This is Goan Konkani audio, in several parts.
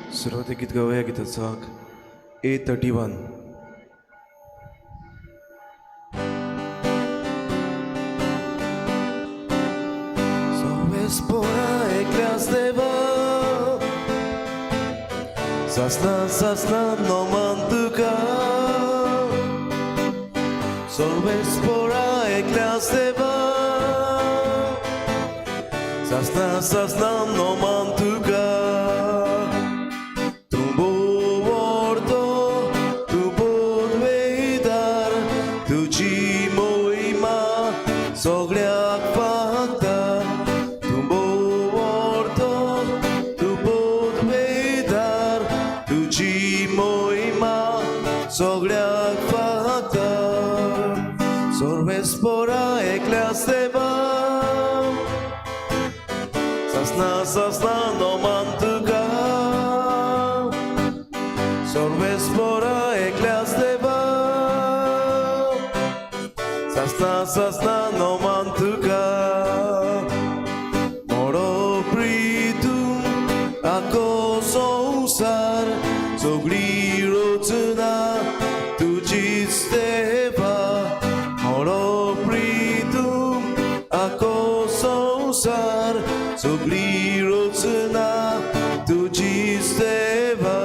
सुरवातेक गीत गावया गीताचो आंक 831. सोवेस पोरा एकल्यास देवा सासना सासना नोमान तुका सोवेस पोरा एकल्यास देवा सासना सासना नोमान तुका तूं बोवरतो तूं बोदवेदार तुजी मोहिमा सगळ्याक पावता तूं बोवरतो तूं बोदवेदार तुजी मोहिमा सगळ्याक पावता सोर्वेस पोरा एकल्यास देवा सासना सासना नोमान तुका सोर्वेस पोरा एकल्यास देवा सासना सासना नोमान तुका मोरो प्रितूम आको संवसार सगळी रचना तुजीच देवा मोरो प्रितूम आको संवसार सगळी रचना तुजीच देवा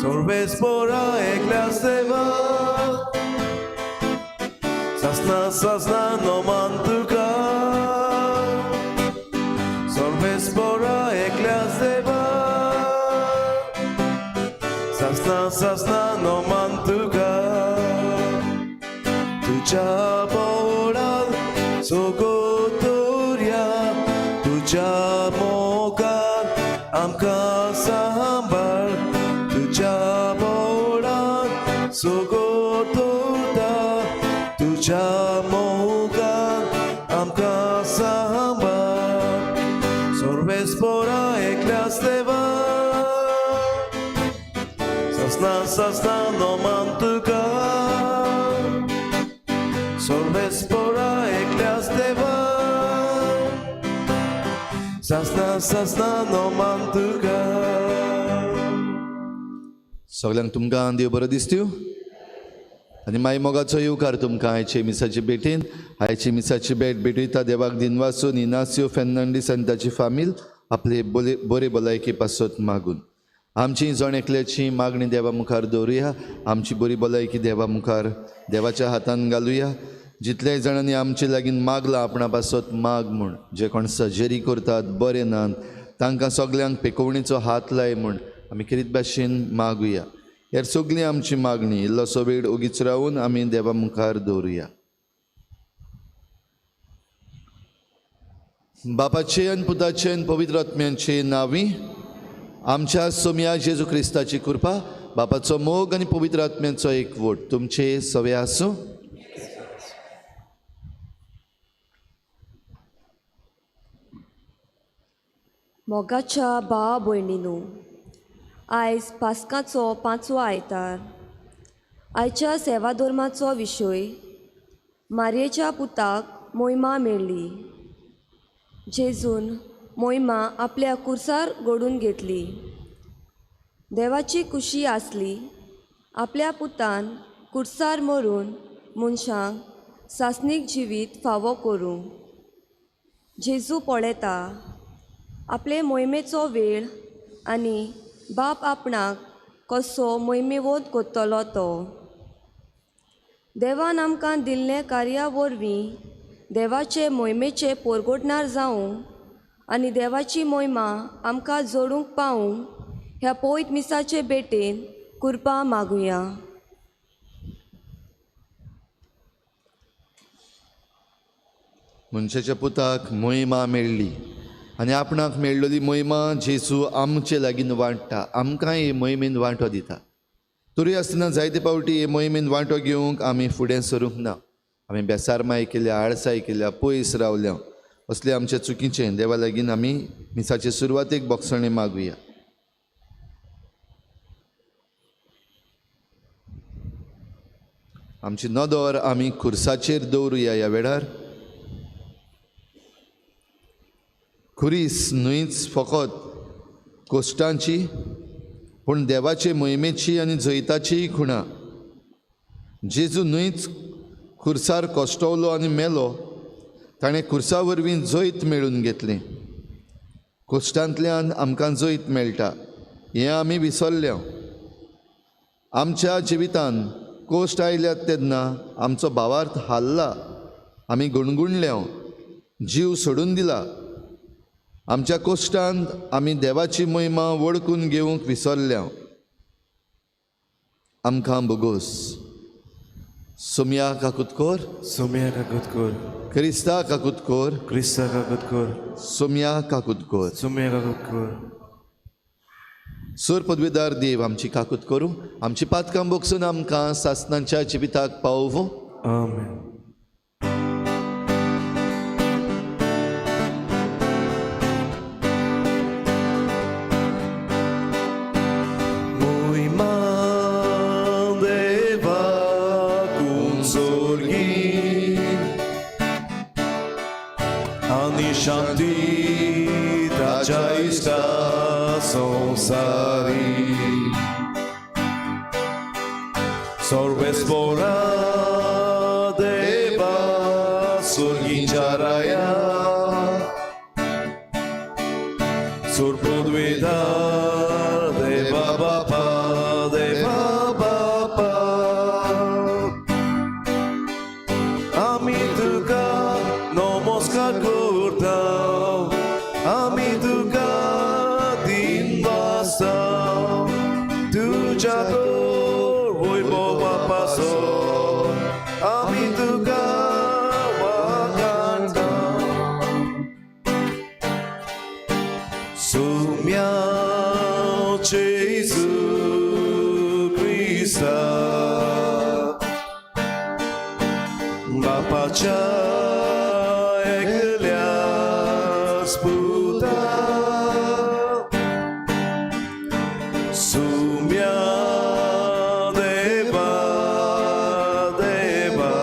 सोर्वेस पोरा एकल्यास देवा सासना सासना नोमान तुका सोर्वेस पोरा एकल्यास देवा सासना सासना नोमान तुका तुज्या बोळान सोगोतोर्या तुज्या मोगान आमकां सांबाळ तुज्या बोळान सोगोतोर्या तुज्या मोगान आमकां सांबाळ सोर्वेस पोरा एकल्यास देवा सासना सासना नोमान तुका सोर्वेस पोरा एकल्यास देवा सासना सासना नोमान तुका. सगल्यांक तुमकां देव बरो दिसत्यो आनी माई मोगाचो येवकार तुमकां आयचे मिसाचे भेटेन. आयची मिसाची भेट भेटयता देवाक दिनवासून इनासियो फेर्नांडीस आनी ताची फामील आपले बोले बरे भलायके पासत मागून आमची जण एकल्याची मागणी देवा मुखार दवरुया. आमची बरी भलायकी देवा मुखार देवाच्या हातान घालुया. जितल्याय जाणांनी आमचे लागीं मागलां आपणा पासत माग म्हूण, जे कोण सर्जरी करतात बरे नात तांकां सगल्यांक पेकोवणेचो हात लाय म्हूण आमी किरीत भाशेन मागुया. ह्या सगळी आमची मागणी इल्लोसो वेळ ओगीच रावून आमी देवा मुखार दवरुया. बापाचे आनी पुताचे आनी पवित्र आत्म्यांचे नांवी आमच्या सोमया जेजू क्रिस्ताची कृपा, बापाचो मोग आनी पवित्र आत्म्यांचो एकवट तुमचे सवे आसूं. मोगाच्या भावा भयणीनू, आयज पास्काचो पांचवो आयतार. आयच्या सेवा धर्माचो विशय मारयेच्या पुताक मोहिमा मेळ्ळी. जेजून मोहिमा आपल्या कुर्सार घडून घेतली. देवाची खुशी आसली आपल्या पुतान कुर्सार मरून मनशांक सासणीक जिवीत फावो करूंक. जेजू पळयता आपले मोहिमेचो वेळ आनी बाप आपणाक कसो मोहिमेवंत करतलो तो. देवान आमकां दिल्ले कार्या वरवीं देवाचे मोहिमेचे पोरगोटणार जावंक आनी देवाची मोहिमा आमकां जोडूंक पावूंक ह्या पवित्र मिसाचे भेटेन कृपा मागुया. मनशाच्या पुताक मोहिमा मेळ्ळी आनी आपणाक मेळ्ळली मोहिमा जेजू आमचे लागीं वांट्टा, आमकां हे मोहिमेन वांटो दिता. तरी आसतना जायते फावटी हे मोहिमेन वांटो घेवंक आमी फुडें सरूंक ना. आमी बेसारमाय केल्या, आळसाय केल्या, पयस रावल्या. असले आमचे चुकीचें देवा लागीं आमी मिसाचे सुरवातेक बोगसणें मागुया. आमची नदर आमी खुर्साचेर दवरुया. ह्या वेळार खुरीस न्हयच फकत कोश्टांची पूण देवाचे मोहिमेची आनी जैताचीय खुणा. जेजू न्हयच खुर्सार कोश्टवलो आनी मेलो, ताणें खुर्सा वरवीं जैत मेळून घेतलें. कोश्टांतल्यान आमकां जैत मेळटा हें आमी विसरल्या. आमच्या जिवितान कोश्ट आयल्यात तेन्ना आमचो भावार्थ हाल्ला, आमी गुणगुणल्या, जीव सोडून दिला. आमच्या कोश्टांत आमी देवाची महिमा वळखून घेवंक विसरल्या. आमकां बोगोस. सोमया काकूत कोर, सोम्या काकूत कोर, क्रिस्ता काकूत कोर, क्रिस्ता काकूत कोर, सोमया काकूत कोर. सोम्या काकूत कोर. सूर पदवीदार देव आमची काकूत करूं, आमची पातकां बोगसून आमकां सासनांच्या जिविताक पावोवं. आमेन. शांती ताच्या इश्टा संवसारी सर्वेस्पोरा देवा सुर्गींच्या राया सुरपदवीदार देवा बापा देवा बापा आमी तुका नमस्कार करता, आमी तुका दिनवासा, तुज्या वैभवा पासो आमी तुका वाखाणता. सुम्या जेजू क्रिस्ता बापाच्या एकल्याच पुता, सुम्या देवा देवा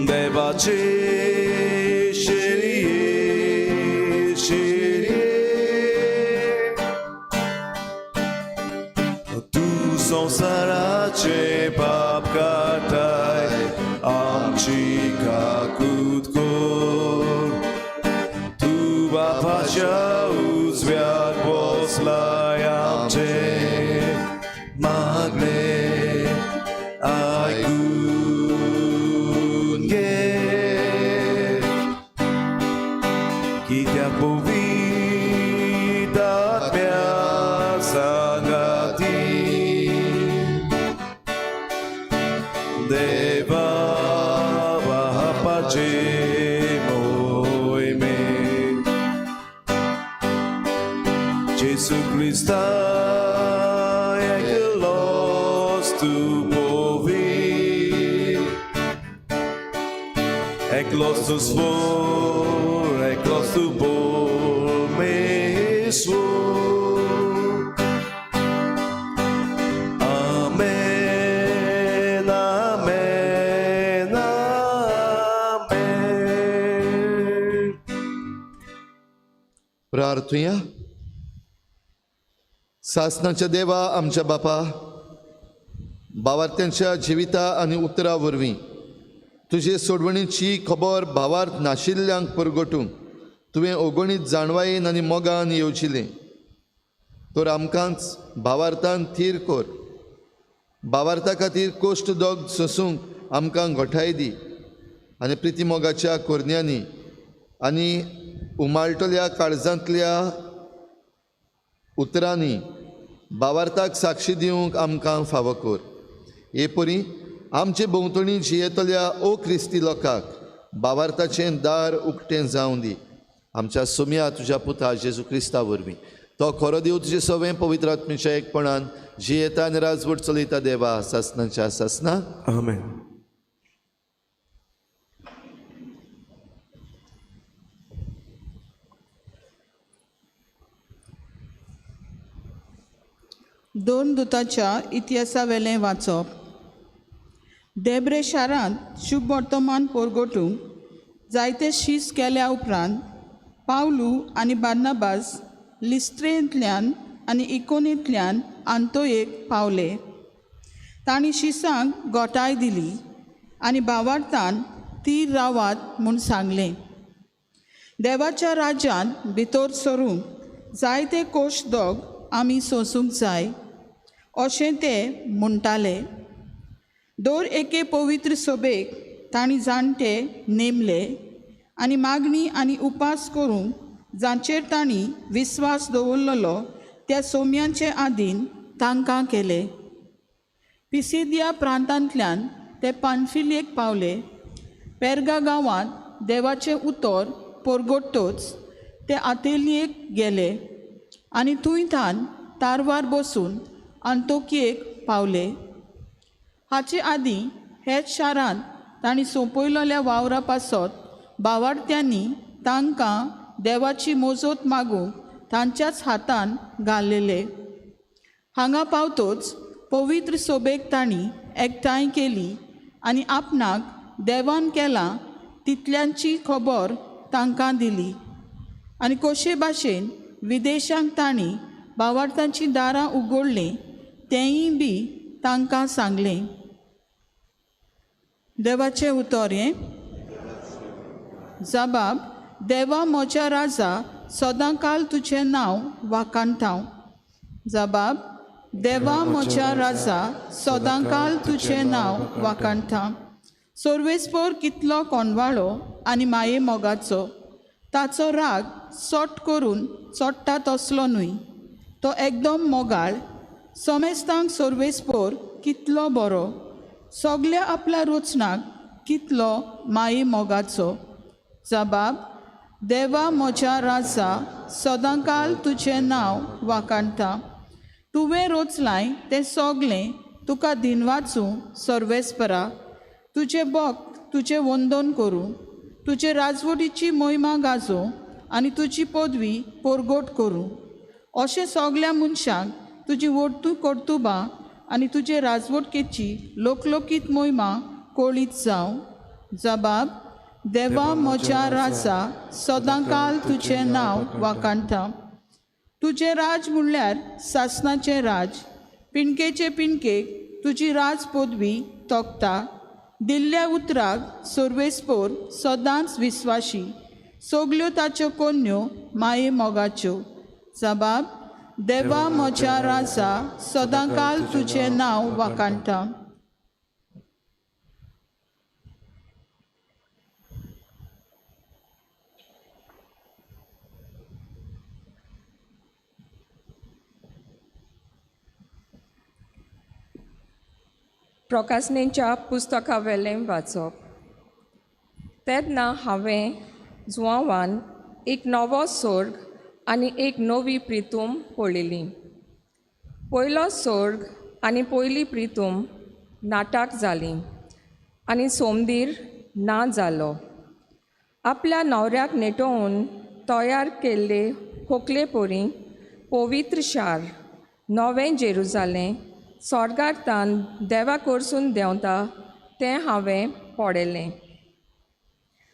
देवाचे शेरये शेरये तूं संवसाराचे पाप काडटाय आमची काकूत कोर, तूं बापाच्या उजव्याक बसलाय आमचे मागणे आयकून घे. कित्याक पवित्र आत्म्या सांगाती देवा बापाचे मोहिमे जेजू क्रिस्ता एकलोच तूं पवित्र, एकलोच तूं स्वर, एकलोच तूं परमेश्वर. आमेन, आमेन, आमेन. प्रार्थुया. सासनाच्या देवा आमच्या बापा, भावार्थ्यांच्या जिविता आनी उतरां वरवीं तुजे सोडवणीची खबर भावार्थ नाशिल्ल्यांक परगटूंक तुवें अगणीत जाणवायेन आनी मोगान येवजिलें. तर आमकांच भावार्थान थीर कर, भावार्था खातीर कोश्ट दोग सोसूंक आमकां घोठाय दी आनी प्रितीमोगाच्या कोरन्यांनी आनी उमाळटल्या काळजांतल्या उतरांनी भावार्थाक साक्षी दिवंक आमकां फावो कर. हे परी आमचे भोंवतणी जियेतल्या ओ क्रिस्ती लोकांक भावार्थाचें दार उक्तें जावं दी. आमच्या सोम्या तुज्या पुता जेजू क्रिस्ता वरवीं, तो खरो देव तुजे सवें पवित्र आत्मेच्या एकपणान जियेता आनी राजवट चलयता देवा सासनाच्या सासना. आमेन. दोन दुताच्या इतिहासावेलें वाचप. देब्रे शारांत शुभ वर्तमान पोरगोटूंक जायते शीस केल्या उपरांत पावलू आनी बार्नाबास लिस्त्रेंतल्यान आनी इकोनेंतल्यान आंतोयेक पावले. तांणी शिसांक गोठाय दिली आनी भावार्थान तीर रावात म्हूण सांगलें. देवाच्या राज्यांत भितर सरूंक जायते कोश दोग आमी सोंसूंक जाय अशें ते म्हणटाले. दर एके पवित्र सभेक तांणी जाणटे नेमले आनी मागणी आनी उपास करूंक जांचेर तांणी विस्वास दवरलेलो त्या सोम्यांचे आदीन तांकां केले. पिसिदिया प्रांतांतल्यान ते पानफिलयेक पावले. पेर्गा गांवांत देवाचें उतर परगटतच ते आतेलियेक गेले आनी थंय थान तारवार बसून अंतोकियेक पावले. हाचे आदीं हेच शारांत तांणी सोंपयलेल्या वावरा पासत बावाडत्यांनी तांकां देवाची मोजोत मागूंक तांच्याच हातान घाललेले. हांगा पावतोच पवित्र सोबेक तांणी एकठांय केली आनी आपणाक देवान केलां तितल्यांची खबर तांकां दिली आनी कशे भाशेन विदेशांक तांणी बावार्थांचीं दारां उगडलीं तेंय बी तांकां सांगलें. देवाचें उतर हें. जबाब देवा म्हज्या राजा सदांकाल तुजें नांव वाखाणता. जबाब देवा म्हज्या राजा सदांकाल तुजें नांव वाखाणता. सर्वेस्पर कितलो कोनवाळो आनी माये मोगाचो, ताचो राग सट करून चोडटा तसलो न्हय, तो एकदम मोगाळ. समेस्तांक सर्वेस्पर कितलो बरो, सगल्या आपल्या रचनाक कितलो माये मोगाचो. जबाब देवा म्हज्या राजा सदांकाल तुजें नांव वाखाणता. तुवें रचलाय तें सगलें तुका दिनवाचूं सर्वेस्परा. तुजें भक्त तुजें वंदन करूं, तुजे राजवटीची मोहिमा गाजोवं आनी तुजी पदवी परगट करूं. अशें सगल्या मनशांक तुजी वटू कर्तुबां आनी तुजे राजवटकेची लोकलोकीत मोहिमा कळीत जावं. जबाब देवा म्हज्या राजा सदांकाल तुजें नांव वाखाणता. तुजें राज म्हणल्यार सासणाचें राज, पिणकेचे पिणकेक तुजी राज पदवी तोखता. दिल्ल्या उतराक सर्वेस्पर सदांच विस्वाशी, सगल्यो ताच्यो कोन्यो माये मोगाच्यो. जबाब देवा म्हज्या राजा सदांकाल तुजें नांव वाखाणता. प्रकाशनेच्या पुस्तकावेलें वाचप. तेन्ना हांवें जुवांवान एक नवो सोर्ग आनी एक नवी प्रितूम पळयली. पयलो सोर्ग आनी पयली प्रितूम नाटक जाली आनी सोमदीर ना जालो. आपल्या न्हवऱ्याक नेटोवन तयार केल्ले होकले परी पवित्र शार नवें जेरुजालें स्वर्गार तान देवा कडसून देंवता तें हांवें पळयलें.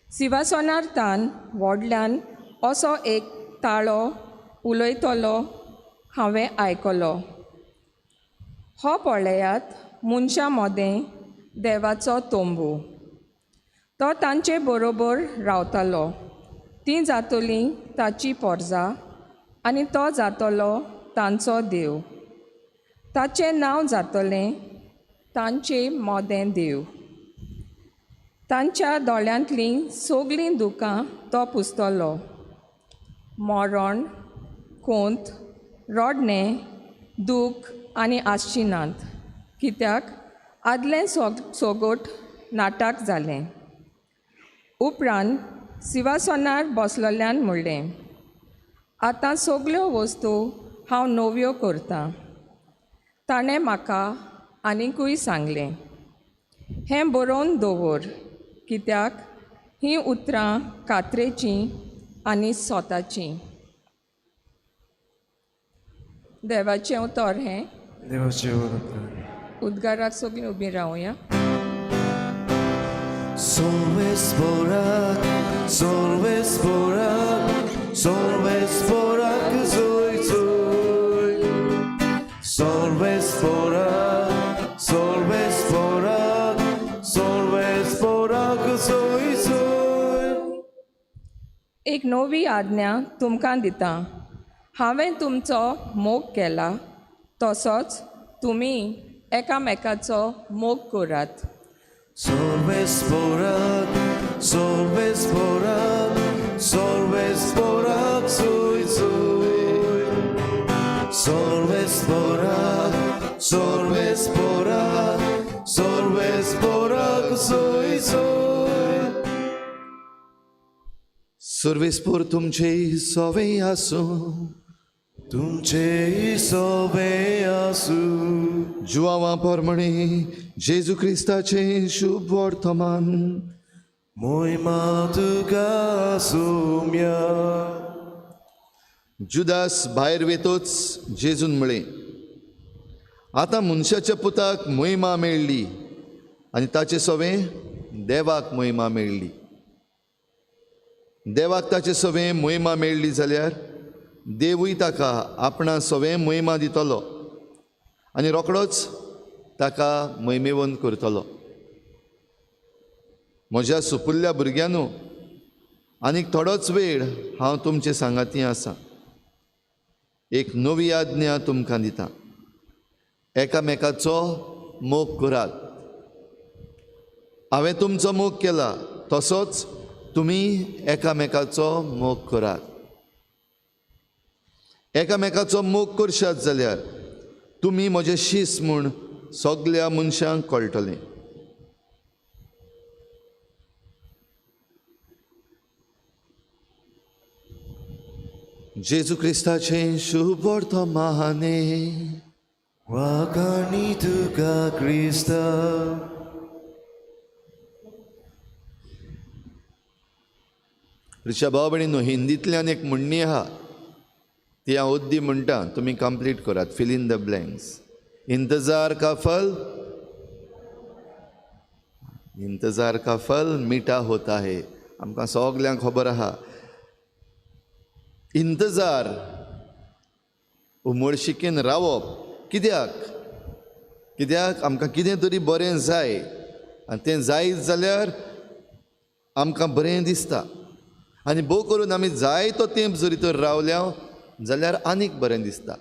सिवासनार तान व्हडल्यान असो एक ताळो उलयतलो हांवें आयकलो. हो पळयात मनशां मदें देवाचो तंबू, तो तांचे बरोबर रावतालो. तीं जातलीं ताची पोरजा आनी तो जातलो तांचो देव. ताचें नांव जातलें तांचे मोदें देव. तांच्या दोळ्यांतलीं सगलीं दुकां तो पुसतलो. मरण, कोंत, रडणें, दूख आनी आसची नात, कित्याक आदलें सोगोट नाटक जालें. उपरांत सिवासनार बसलेल्यान म्हणलें, आतां सगल्यो वस्तू हांव नव्यो करतां. ताणें म्हाका आनिकूय सांगलें, हें बरोवन दवर, कित्याक हीं उतरां कात्रेचीं आनी सोताचीं. देवाचें उतर हें. देवाचें उतर. उद्गाराक सगळीं उबीं रावया. सर्वेस्पराक, सर्वेस्पराक सर्वेस्पोराक सोय सोय. सर्वेस्पोराक, सर्वेस्पोराक, सर्वेस्पोराक सोय सोय. एक नवी आज्ञा तुमकां दिता, हांवें तुमचो मोग केला तसोच तुमी एकामेकाचो मोग करात. सर्वेस्पोराक, सर्वेस्पोराक, सर्वेस्पोराक सोय सोय. सर्वेस्पोराक, सर्वेस्पोराक, सर्वेस्पोराक सोय सोय. सर्वेस्पोर तुमचे सोवे आसूं. तुमचे सोवे आसूं. जुआवा पोरमणे जेजू क्रिस्ताचें शुभ वर्तमान. मोहिमा तुका सोम्या. जुदास भायर वेतोच जेजून म्हळें, आतां मनशाच्या पुताक मोहिमा मेळ्ळी आनी ताचे सवें देवाक मोहिमा मेळ्ळी. देवाक ताचे सवें मोहिमा मेळ्ळी जाल्यार देवूय ताका आपणा सवें मोहिमा दितलो आनी रोखडोच ताका मोहिमेवंत करतलो. म्हज्या सुपुल्ल्या भुरग्यांनो, आनीक थोडोच वेळ हांव तुमचे सांगाती आसा. एक नवी आज्ञा तुमकां दिता, एकामेकाचो मोग करात. हांवें तुमचो मोग केला तसोच तुमी एकामेकाचो मोग करात. एकामेकाचो मोग करशात जाल्यार तुमी म्हजे शीस म्हूण सगल्या मनशांक कळटलें. जेजू क्रिस्ताचें शुभ वर्तमाने. वाखाणी तुका क्रिस्ता. ऋषा भाव भयणींनो, हिंदींतल्यान एक म्हणणी आहा, ती हांव अद्दी म्हणटा, तुमी कंप्लीट करात. Fill in the blanks. इंतजार का फल, इंतजार का फल मिठा होता है. आमकां सगल्यांक खबर आहा. इंतजार, उमळशिकेन रावप. कित्याक? कित्याक आमकां कितें तरी बरें जाय आनी तें जायत जाल्यार आमकां बरें दिसता. आनी भोव करून आमी जाय तो तेंप जरी तर रावल्या जाल्यार आनीक बरें दिसता.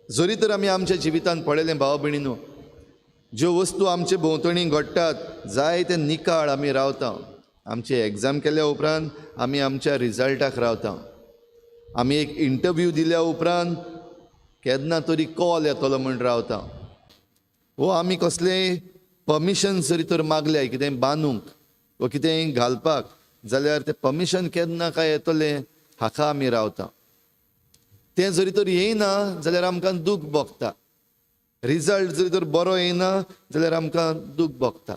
जरी तर आमी आमच्या जिवितांत पळयलें भाव भयणीनो, ज्यो वस्तू आमचे भोंवतणी घडटात जाय ते निकाळ आमी रावता. आमची एग्जाम केल्या उपरांत आमी आमच्या रिजल्टाक रावता. आमी एक इंटरव्यू दिल्या उपरांत केन्ना तरी कॉल येतलो म्हूण रावता. वो आमी कसलें परमिशन जरी तर मागलें कितें बांदूंक वो कितें घालपाक जाल्यार तें परमिशन केन्ना काय येतलें हाका आमी रावता. तें जरी तर येयना जाल्यार आमकां दूख भोगता. रिजल्ट जरी तर बरो येयना जाल्यार आमकां दूख भोगता.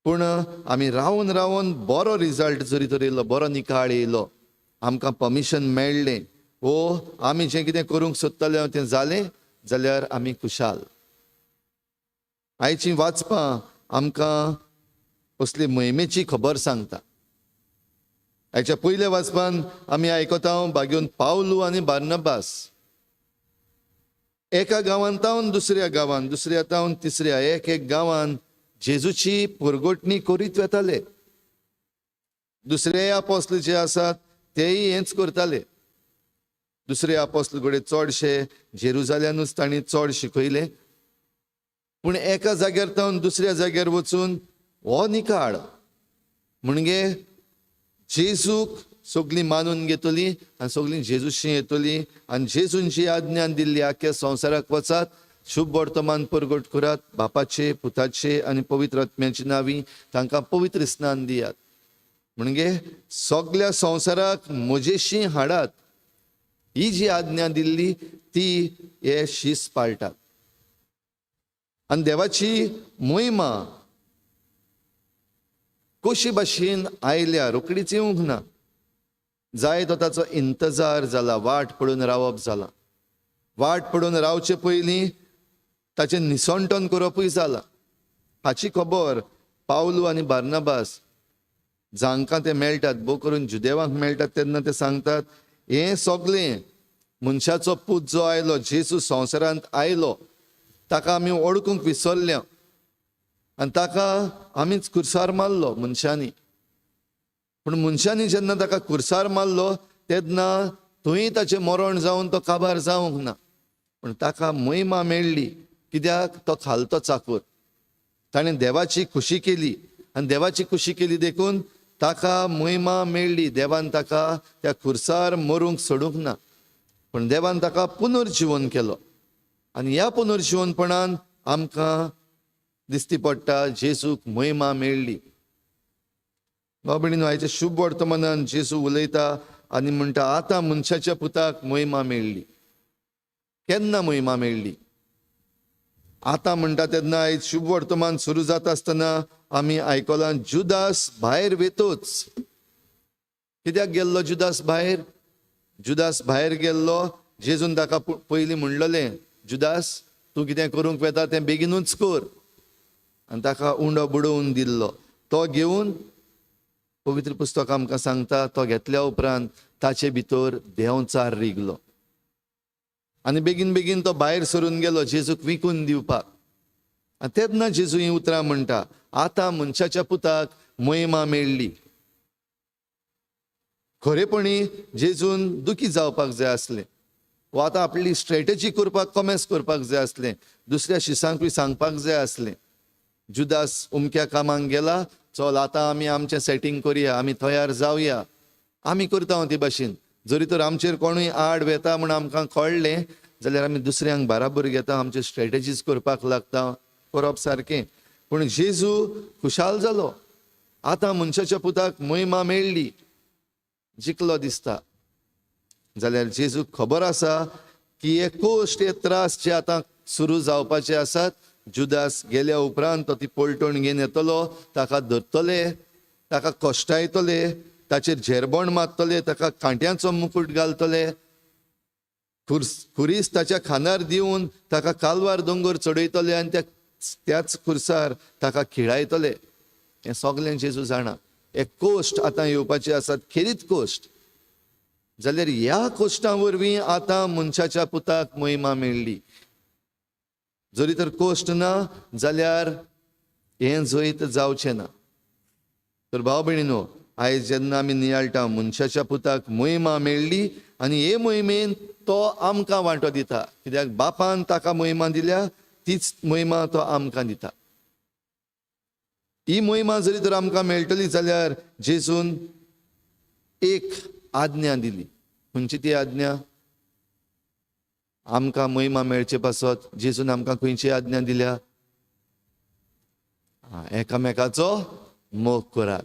पूण आमी रावन रावन बरो रिजल्ट जरी तर येयलो, बरो निकाळ येयलो, आमकां परमिशन मेळ्ळें वो आमी जें कितें करूंक सोदताले तें जालें जाल्यार आमी खुशाल. आयचीं वाचपां आमकां असली मोहिमेची खबर सांगता. आयच्या पयल्या वाचपान आमी आयकता बागेवन पावलू आनी बार्नबास एका गांवांत तावन दुसऱ्या गांवांत, दुसऱ्या तावन तिसऱ्या, एक एक गांवांत जेजूची पुरगोटणी करीत वेताले. दुसरे आपोस्ल जे आसात तेय हेंच करताले. दुसरे आपोस्ल घडये चडशे जेरुजाल्यानूच तांणी चड शिकयले. पूण एका जाग्यार तावन दुसऱ्या जाग्यार वचून हो निकाळ म्हणजे जेजूक सगळीं मानून घेतली आनी सगळीं जेजूशी येतली आनी जेजूंची आज्ञा दिल्ली आख्या संवसाराक वचात, शुभ वर्तमान परगट करात, बापाचे पुताचे आनी पवित्र आत्म्याची नांवी तांकां पवित्र स्नान दियात. म्हणजे सगल्या संवसाराक म्हजेशी हाडात. ही जी आज्ञा दिल्ली ती हे शीस पाळटात. आनी देवाची मोहिमा कशी भाशेन आयल्या, रोखडीच येवंक ना. जाय तो ताचो इंतजार जाला, वाट पडून रावप जाला. वाट पडून रावचे पयलीं ताचें निसणटन करपूय जाला. हाची खबर पावलू आनी बार्नाबास जांकां ते मेळटात, भोव करून जुदेवांक मेळटात, तेन्ना ते सांगतात हें सगळें मनशाचो पूत जो आयलो, जेजू संवसारांत आयलो, ताका आमी वळखूंक विसरल्या आनी ताका आमीच कुर्सार मारलो मनशांनी. पूण मनशांनी जेन्ना ताका कुर्सार मारलो तेन्ना थंय ताचें मरण जावन तो काबार जावंक ना, पूण ताका महिमा मेळ्ळी. कित्याक? तो खालतो चाकूर, ताणें देवाची खुशी केली आनी देवाची खुशी केली देखून ताका महिमा मेळ्ळी. देवान ताका त्या खुर्सार मरूंक सोडूंक ना, पूण देवान ताका पुनर्जिवन केलो. आनी ह्या पुनर्जिवनपणान आमकां दिसती पडटा जेजूक महिमा मेळ्ळी. भाव भयणीनो, आयच्या शुभ वर्तमानान जेजू उलयता आनी म्हणटा आतां मनशाच्या पुताक महिमा मेळ्ळी. केन्ना महिमा मेळ्ळी? आतां म्हणटा तेन्ना आयज शुभ वर्तमान सुरू जाता आसतना आमी आयकलां जुदास भायर वेतोच. कित्याक गेल्लो जुदास भायर? जुदास भायर गेल्लो, जेजून ताका पयलीं म्हणलेलें, जुदास तूं कितें करूंक वेता तें बेगीनूच कर, आनी ताका उंडो बुडोवन दिल्लो. तो घेवन पवित्र पुस्तक आमकां सांगता तो घेतल्या उपरांत ताचे भितर देंवचार रिगलो आनी बेगीन बेगीन तो भायर सरून गेलो जेजूक विकून दिवपाक. आनी तेन्ना जेजू हीं उतरां म्हणटा आतां मनशाच्या पुताक महिमा मेळ्ळी. खरेपणी जेजून दुखी जावपाक जाय आसलें, वा आतां आपली स्ट्रेटजी करपाक कॉमेस करपाक जाय आसलें, दुसऱ्या शिसांकूय सांगपाक जाय आसलें, जुदास उमक्या कामाक गेला, चल आतां आमी आमचें सेटींग करुया, आमी तयार जावया, आमी करता ते भाशेन. जरी तर आमचेर कोणूय आड वेता म्हूण आमकां कळ्ळें जाल्यार आमी दुसऱ्यांक बराबर घेता, आमच्यो स्ट्रेटजीज करपाक लागता, करप सारकें. पूण जेजू खुशाल जालो, आतां मनशाच्या पुताक महिमा मेळ्ळी, जिखलो दिसता. जाल्यार जेजूक खबर आसा की हे कोश्ट, हे त्रास जे आतां सुरू जावपाचे आसात, जुदास गेल्या उपरांत तो ती पलटण घेवन येतलो, ताका धरतले, ताका कश्टायतले, ताचेर झेरबण मारतले, ताका कांट्यांचो मुकूट घालतले, खुरीस ताच्या खांदार दिवन ताका कालवार दोंगर चडयतले आनी त्याच खुर्सार ताका खिळायतले. हें सगळें जेजू जाणा. हे कोश्ट आतां येवपाचे आसात, खेरीत कोश्ट. जाल्यार ह्या कोश्टां वरवीं आतां मनशाच्या पुताक महिमा मेळ्ळी. जरी तर कोश्ट ना जाल्यार हें जैत जावचें ना. तर भाव भयणीनो, आयज जेन्ना आमी नियाळटा मनशाच्या पुताक महिमा मेळ्ळी आनी हे मोहिमेन तो आमकां वांटो दिता, कित्याक बापान ताका महिमा दिल्या तीच महिमा तो आमकां दिता. ही महिमा जरी तर आमकां मेळटली जाल्यार जेजून एक आज्ञा दिली. खंयची ती आज्ञा? आमकां महिमा मेळचे पासत जेजून आमकां खंयची आज्ञा दिल्या? एकामेकाचो मोग करात.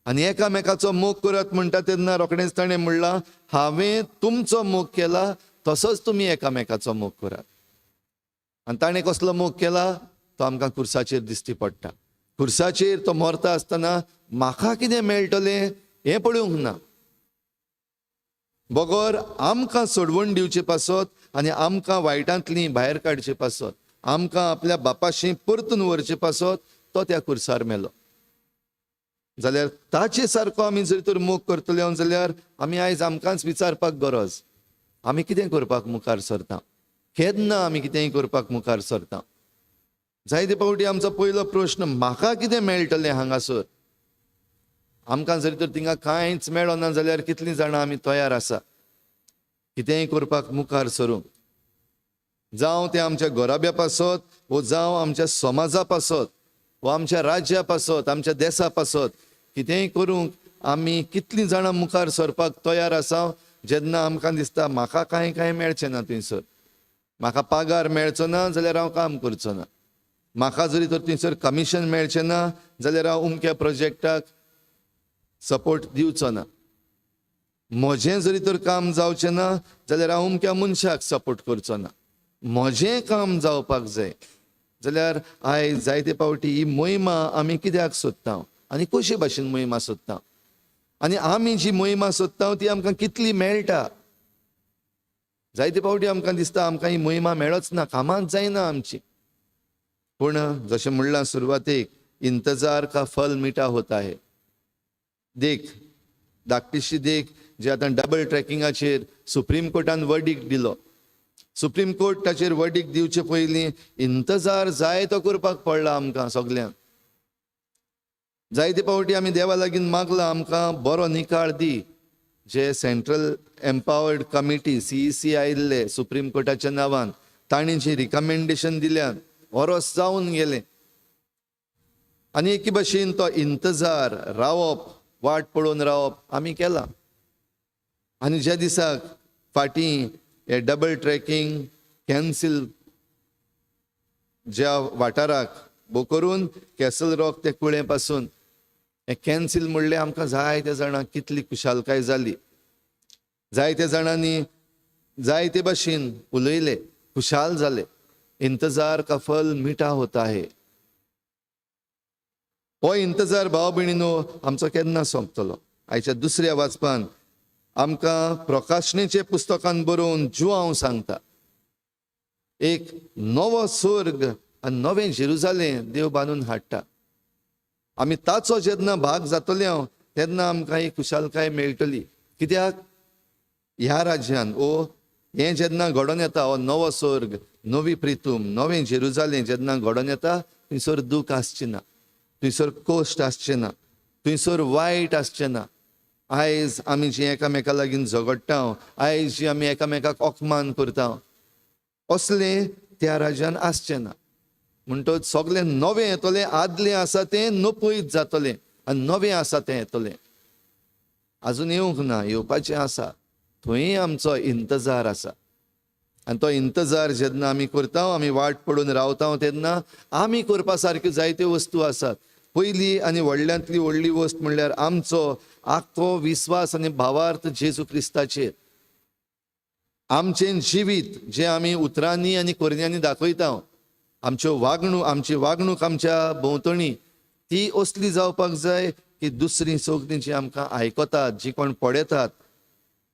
आनी एकामेकाचो मोग करात म्हणटा तेन्ना रोखडेंच ताणें म्हणलां हांवें तुमचो मोग केला तसोच तुमी एकामेकाचो मोग करात. आनी ताणें कसलो मोग केला तो आमकां खुर्साचेर दिश्टी पडटा. खुर्साचेर तो मरता आसतना म्हाका कितें मेळटलें हें पळोवंक ना, बगर आमकां सोडवण दिवचे पासत आनी आमकां वायटांतली भायर काडचे पासत, आमकां आपल्या बापाशी परतून व्हरचे पासत तो त्या खुर्सार मेलो. जाल्यार ताचे सारको आमी जर तर मोग करतले जाल्यार आमी आयज आमकांच विचारपाक गरज, आमी कितें करपाक मुखार सरता, केन्ना आमी कितेंय करपाक मुखार सरता. जायते फावटी आमचो पयलो प्रश्न म्हाका कितें मेळटलें हांगासर. आमकां जरी तर थिंगा कांयच मेळना जाल्यार कितलीं जाणां आमी तयार आसा कितेंय करपाक मुखार सरूंक, जावं तें आमच्या घराब्या पासत वो जावं आमच्या समाजा पासत वो आमच्या राज्या पासत, आमच्या देसा पासत, कितेंय करूंक आमी कितलीं जाणां मुखार सरपाक तयार आसा. जेन्ना आमकां दिसता म्हाका कांय कांय मेळचें ना थंयसर, म्हाका पगार मेळचो ना जाल्यार हांव काम करचो ना, म्हाका जरी तर थंयसर कमिशन मेळचें ना जाल्यार हांव उमक्या प्रोजेक्टाक सपोर्ट दिवचो ना, म्हजें जरी तर काम जावचें ना जाल्यार हांव उमक्या मनशाक सपोर्ट करचो ना, म्हजें काम जावपाक जाय. जाल्यार आयज जायते फावटी ही मोहिमा आमी कित्याक सोदता आनी कशे भाशेन मोहिमा सोदता, आनी आमी जी मोहिमा सोदता ती आमकां कितली मेळटा. जायते फावटी आमकां दिसता आमकां ही मोहिमा मेळच ना, कामांच जायना आमची. पूण जशें म्हणलां सुरवातेक, इंतजार का फल मिठा होता है. देख, धाकटीशी देख जे आतां डबल ट्रॅकिंगाचेर सुप्रीम कोर्टान वर्डीक दिलो. सुप्रीम कोर्ट ताचेर वर्डीक दिवचे पयलीं इंतजार जाय तो करपाक पडला आमकां सगल्यांक. जायते फावटी आमी देवा लागीं मागलां आमकां बरो निकाळ दी. जे सेंट्रल एम्पावर्ड कमिटी CEC आयिल्ले सुप्रीम कोर्टाच्या नांवान, तांणी जी रिकमेंडेशन दिल्यान वरोस जावन गेलें. आनी एके भशेन तो इंतजार रावप, वाट पळोवन रावप आमी केलां. आनी ज्या दिसाक फाटीं हे डबल ट्रॅकिंग कॅन्सील ज्या वाठाराक बो करून कॅसल रॉक ते कुळें पासून हें कॅन्सील म्हणलें, आमकां जायते जाणांक कितली खुशालकाय जाली. जायते जाणांनी जायते भशेन उलयले, खुशाल जाले. इंतजार का फल मिठा होता है. हो इंतजार भाव भयणीनो आमचो केन्ना सोंपतलो? आयच्या दुसऱ्या वाचपान आमकां प्रकाशनेचे पुस्तकान बरोवन जुआंव सांगता, एक नवो स्वर्ग आनी नवें जेरुजालें देव बांदून हाडटा. आमी ताचो जेन्ना भाग जातले हांव तेन्ना आमकां ही खुशालकाय मेळटली. कित्याक ह्या राज्यान ओ हें जेन्ना घडोवन येता, हो नवो स्वर्ग, नवी प्रितूम, नवें जेरुजालें जेन्ना घडोवन येता, थंयसर दूख आसची ना, थंयसर कोश्ट आसचें ना, थंयसर वायट आसचें ना. आयज आमी जी एकामेका लागीं झगडटा, आयज जी आमी एकामेकाक अपमान करता, असलें त्या राज्यान आसचें ना. म्हणटच सगळें नवें येतलें, आदलें आसा तें नपयत जातलें आनी नवें आसा तें येतलें. आजून येवंक ना, येवपाचें आसा. थंय आमचो इंतजार आसा. आनी तो इंतजार जेन्ना आमी करता, आमी वाट पडून रावता, तेन्ना आमी करपा सारक्यो जायत्यो वस्तू आसात. पयली आनी व्हडल्यांतली व्हडली वस्त म्हणल्यार आमचो आख्खो विस्वास आनी भावार्थ जेजू क्रिस्ताचेर. आमचें जिवीत जें आमी उतरांनी आनी करण्यांनी दाखयता, आमच्यो वागणूक, आमची वागणूक आमच्या भोंवतणी ती असली जावपाक जाय की दुसरीं सगळीं जी आमकां आयकतात, जी कोण पळयतात,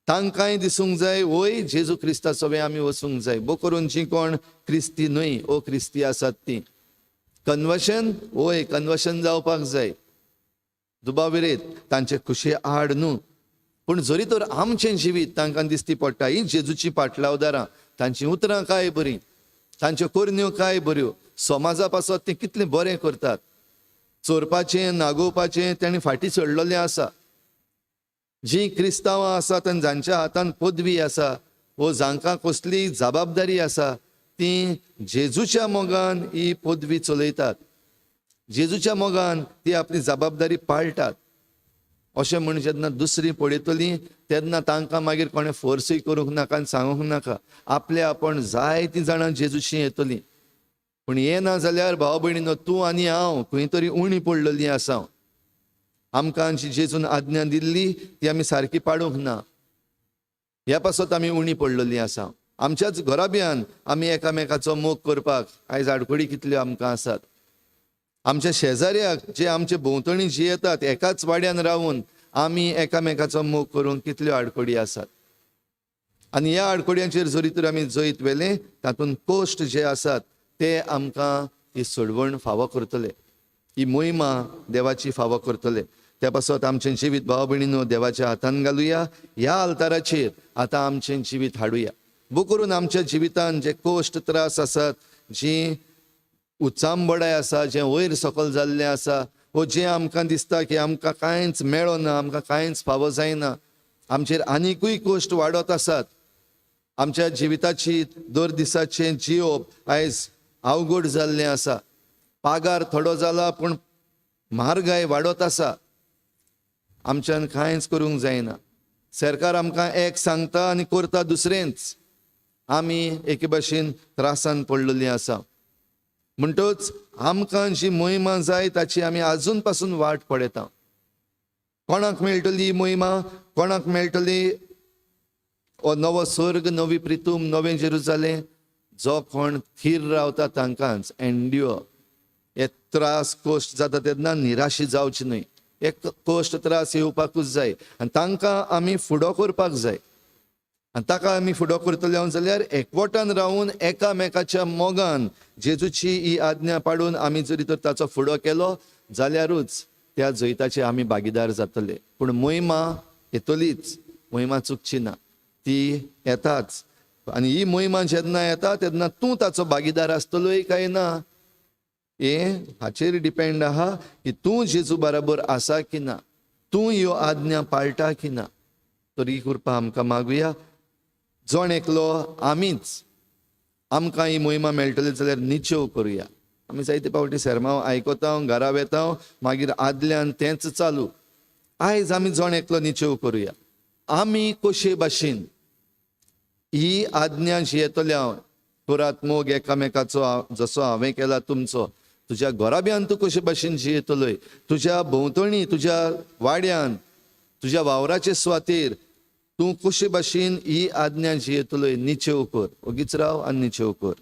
तांकांय दिसूंक जाय वय जेजू क्रिस्ता सवें आमी वचूंक जाय. बो करून जी कोण क्रिस्ती न्हय ओ क्रिस्ती आसात ती कन्वर्शन, वय कन्वर्शन जावपाक जाय दुबाविरेत, तांचे खुशे आड न्हू. पूण जरी तर आमचें जिवीत तांकां दिसती पडटा ही जेजूची पाटलावदारां, तांचीं उतरां काय बरीं, तांच्यो करण्यो काय बऱ्यो, समाजा पासत तें कितलें बरें करतात. चोरपाचें नागोवपाचें तांणी फाटीं सोडलेलें आसा. जीं क्रिस्तांवां आसात आनी जांच्या हातान पदवी आसा वो जांकां कसली जबाबदारी आसा, ती जेजूच्या मोगान ही पदवी चलयतात, जेजूच्या मोगान ती आपली जबाबदारी पाळटात. अशें म्हण जेन्ना दुसरी पळयतली तेन्ना तांकां मागीर कोणें फोर्सूय करूंक नाका आनी सांगूंक नाका, आपले आपूण जायतीं जाणां जेजूशी येतलीं. पूण येना जाल्यार भाव भयणीनो, तूं आनी हांव खंय तरी उणी पडलेलीं आसा. आमकां जी जेजून आज्ञा दिल्ली ती आमी सारकी पाडूंक ना, ह्या पासत आमी उणी पडलेलीं आसा. आमच्याच घराब्यान आमी एकामेकाचो मोग करपाक आयज आडखळी कितल्यो आमकां आसात. आमच्या शेजाऱ्याक जे आमचे भोंवतणी जी येतात एकाच वाड्यान रावून आमी एकामेकाचो मोग करूंक कितल्यो आडखळी आसात. आनी ह्या आडखळ्यांचेर जरी तर आमी जैत व्हेलें, तातूंत कोश्ट जे आसात ते आमकां ही सोडवण फावो करतले, ही मोहिमा देवाची फावो करतले. त्या पासत आमचें जिवीत भाव भयणीनो देवाच्या हातान घालुया. ह्या आल्ताराचेर आतां आमचें जिवीत हाडुया. बो करून आमच्या जिवितान जे कोश्ट त्रास आसात, जी उचांबडाय आसा, जें वयर सकल जाल्लें आसा, वो जें आमकां दिसता की आमकां कांयच मेळना, आमकां कांयच फावो जायना, आमचेर आनिकूय कोश्ट वाडत आसात. आमच्या जिविताची दर दिसाचें जियोप आयज अवघड जाल्लें आसा. पागार थोडो जाला पूण म्हारगाय वाडत आसा. आमच्यान कांयच करूंक जायना. सरकार आमकां एक सांगता आनी करता दुसरेंच. आमी एके भाशेन त्रासान पडलेलीं आसा. म्हणटच आमकां जी मोहिमा जाय ताची आमी आजून पासून वाट पळयता. कोणाक मेळटली ही मोहिमा? कोणाक मेळटली हो नवो स्वर्ग, नवी प्रितूम, नवें जेरुजालें? जो कोण थीर रावता तांकांच एन्ड्युअर. हे त्रास कोश्ट जाता तेन्ना निराशी जावची न्हय. हे कोश्ट त्रास येवपाकूच जाय आनी तांकां आमी फुडो करपाक जाय. आनी ताका आमी फुडो करतले जाल्यार एकवटान रावून एकामेकाच्या मोगान जेजूची ही आज्ञा पाडून आमी जरी तर ताचो फुडो केलो जाल्यारूच त्या जैताचे आमी भागीदार जातले. पूण मोहिमा येतलीच, मोहिमा चुकची ना, ती येताच. आनी ही मोहिमा जेन्ना येता तेन्ना तूं ताचो भागीदार आसतलोय काय ना हें हाचेर डिपेंड आहा की तूं जेजू बराबर आसा की ना, तूं ह्यो आज्ञा पाळटा की ना. तर ही कृपा आमकां मागुया. जण एकलो आमीच आमकां ही मोहिमा मेळटली जाल्यार निचेव करुया. आमी जायते फावटी सेरमांव आयकता, घरा वेता, मागीर आदल्यान तेंच चालू. आयज आमी जण एकलो निचेव करुया. आमी कशे भाशेन ही आज्ञा जी येतली, हांव करात मोग एकामेकाचो जसो हांवें केला तुमचो, तुज्या घराब्यान तूं कशे भाशेन जियेतलोय, तुज्या भोंवतणी, तुज्या वाड्यान, तुज्या वावराचे सुवातेर तूं कशे भाशेन ही आज्ञा जियेतलोय, निचेव कर. ओगीच राव आनी निचेव कर.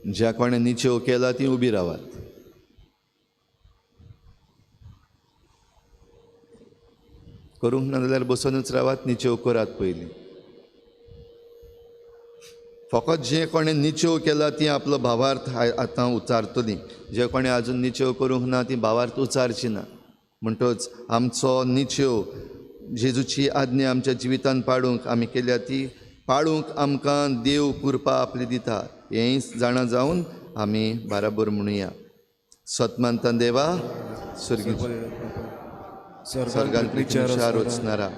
ज्या कोणें निचेव केला ती उबी रावात. करूंक ना जाल्यार बसोनूच रावात, निचेव करात पयलीं. फकत जे कोणें निचेव केला ती आपलो भावार्थ आतां उचारतली, जे कोणें आजून निचेव करूंक ना ती भावार्थ उचारची ना. म्हणटच आमचो निचेव जेजूची आज्ञा आमच्या जिवितान पाडूंक आमी केल्या ती पाळूंक आमकां देव कृपा आपली दिता हेंय जाणा जावन आमी बाराबर म्हणुया. सतमानतान देवा, स्वर्गांत विचार वचणारा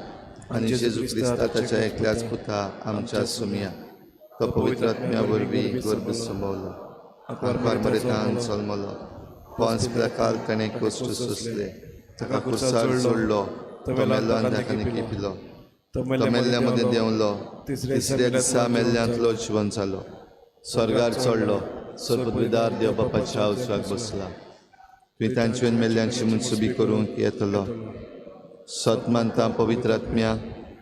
आनी जेजू क्रिस्ता ताच्या एकल्याच पुता आमच्या सुमया, तो पवित्र आत्म्या वरवीं गर्भ संभवलो, आकार मरेतान जल्मलो, पोंस काल ताणें कश्ट सोंसले, ताका कुर्सार जोडलो, तो मेलो आनी ताका खेपिलो, तो मेल्ल्या मदें देंवलो, तिसऱ्या दिसा मेल्ल्यांतलो जिवन जालो, स्वर्गार चडलो, सर्वपविदार देव बापाच्या उजव्याक बसला, तुवें तांचे मेल्ल्यांची मनसुबी करूंक येतलो. सत मानता पवित्र आत्म्या,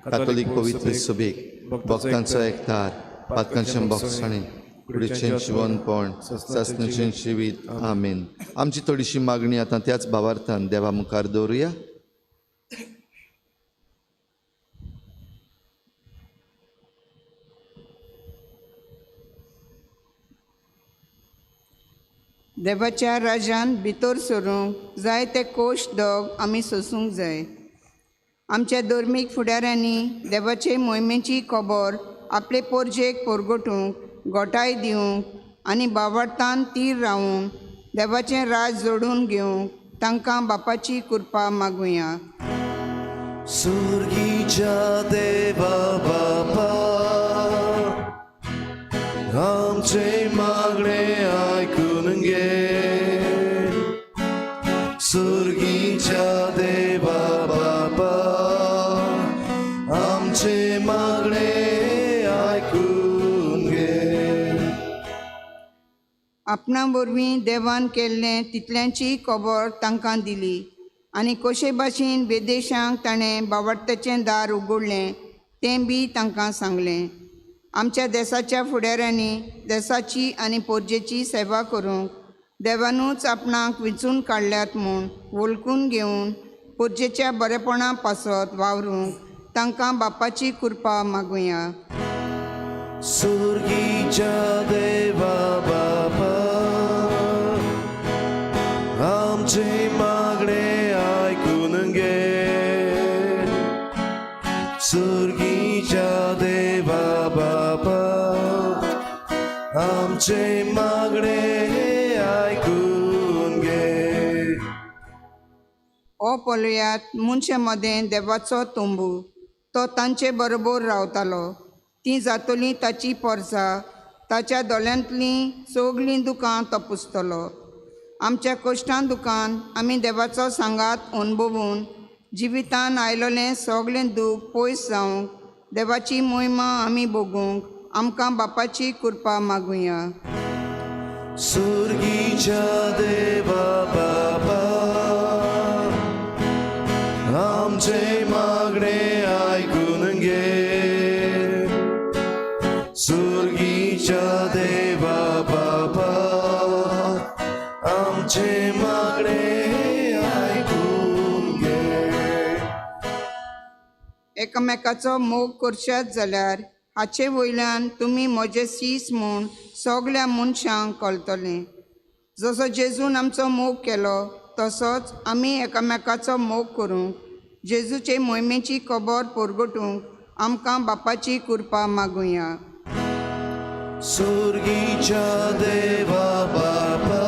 कातोलीक पवित्र सुबीक, भक्तांचो एकतार, पातकांचें भोगसणें, कुडीचें जिवनपण, सासणाचें जिवीत. आमेन. आमची थोडीशी मागणी आतां त्याच भावार्थान देवा मुखार दवरुया. देवाच्या राजान भितर सरूंक जाय ते कोश दोग आमी सोसूंक जाय. आमच्या धर्मीक फुडाऱ्यांनी देवाचे मोहिमेची खबर आपले पोरजेक पोरगोटूंक गोठाय दिवंक आनी बावडतान तीर रावूंक देवाचें राज जोडून घेवंक तांकां बापाची कृपा मागुया. सुर्गीच्या देवा बापा, आमचे मागणे आयकून घे. सुर्गीच्या देवा बापा, आमचे मागणे आयकून घे. आपणा वरवीं देवान केल्लें तितल्यांची खबर तांकां दिली आनी कशे भाशेन विदेशांक ताणें बावडताचें दार उगडलें तें बी तांकां सांगलें. आमच्या देसाच्या फुडाऱ्यांनी देसाची आनी पोरजेची सेवा करूंक देवानूच आपणाक विंचून काडल्यात म्हूण वळखून घेवन पोरजेच्या बरेपणा पासत वावरूंक तांकां बापाची कृपा मागुया. सुर्गीच्या देवा बापा, आमचे मागणे आयकून घे. सुर्गीच्या देवा बापा, आमचे मागणे आयकून घे. ओ पळयात मनशे मदें देवाचो तंबू, तो तांचे बरोबर रावतालो. ती जातली ताची पोरसा, ताच्या दोळ्यांतलीं सगळीं दुकां तो पुसतलो. आमच्या कश्टां दुकान आमी देवाचो सांगात अणभवून जिवितान आयलोलें सगळें दूख पयस जावंक देवाची मोहिमा आमी भोगूंक आमकां बापाची कृपा मागुया. सुर्गीच्या देवा बापा, आमचे एकामेकाचो मोग करशात जाल्यार हाचे वयल्यान तुमी म्हजे शीस म्हूण सगल्या मनशांक कळटलें. जसो जेजून आमचो मोग केलो तसोच आमी एकामेकाचो मोग करूंक जेजूचे मोहिमेची खबर परगटूंक आमकां बापाची कृपा मागुया. सुर्गीच्या देवा बापा,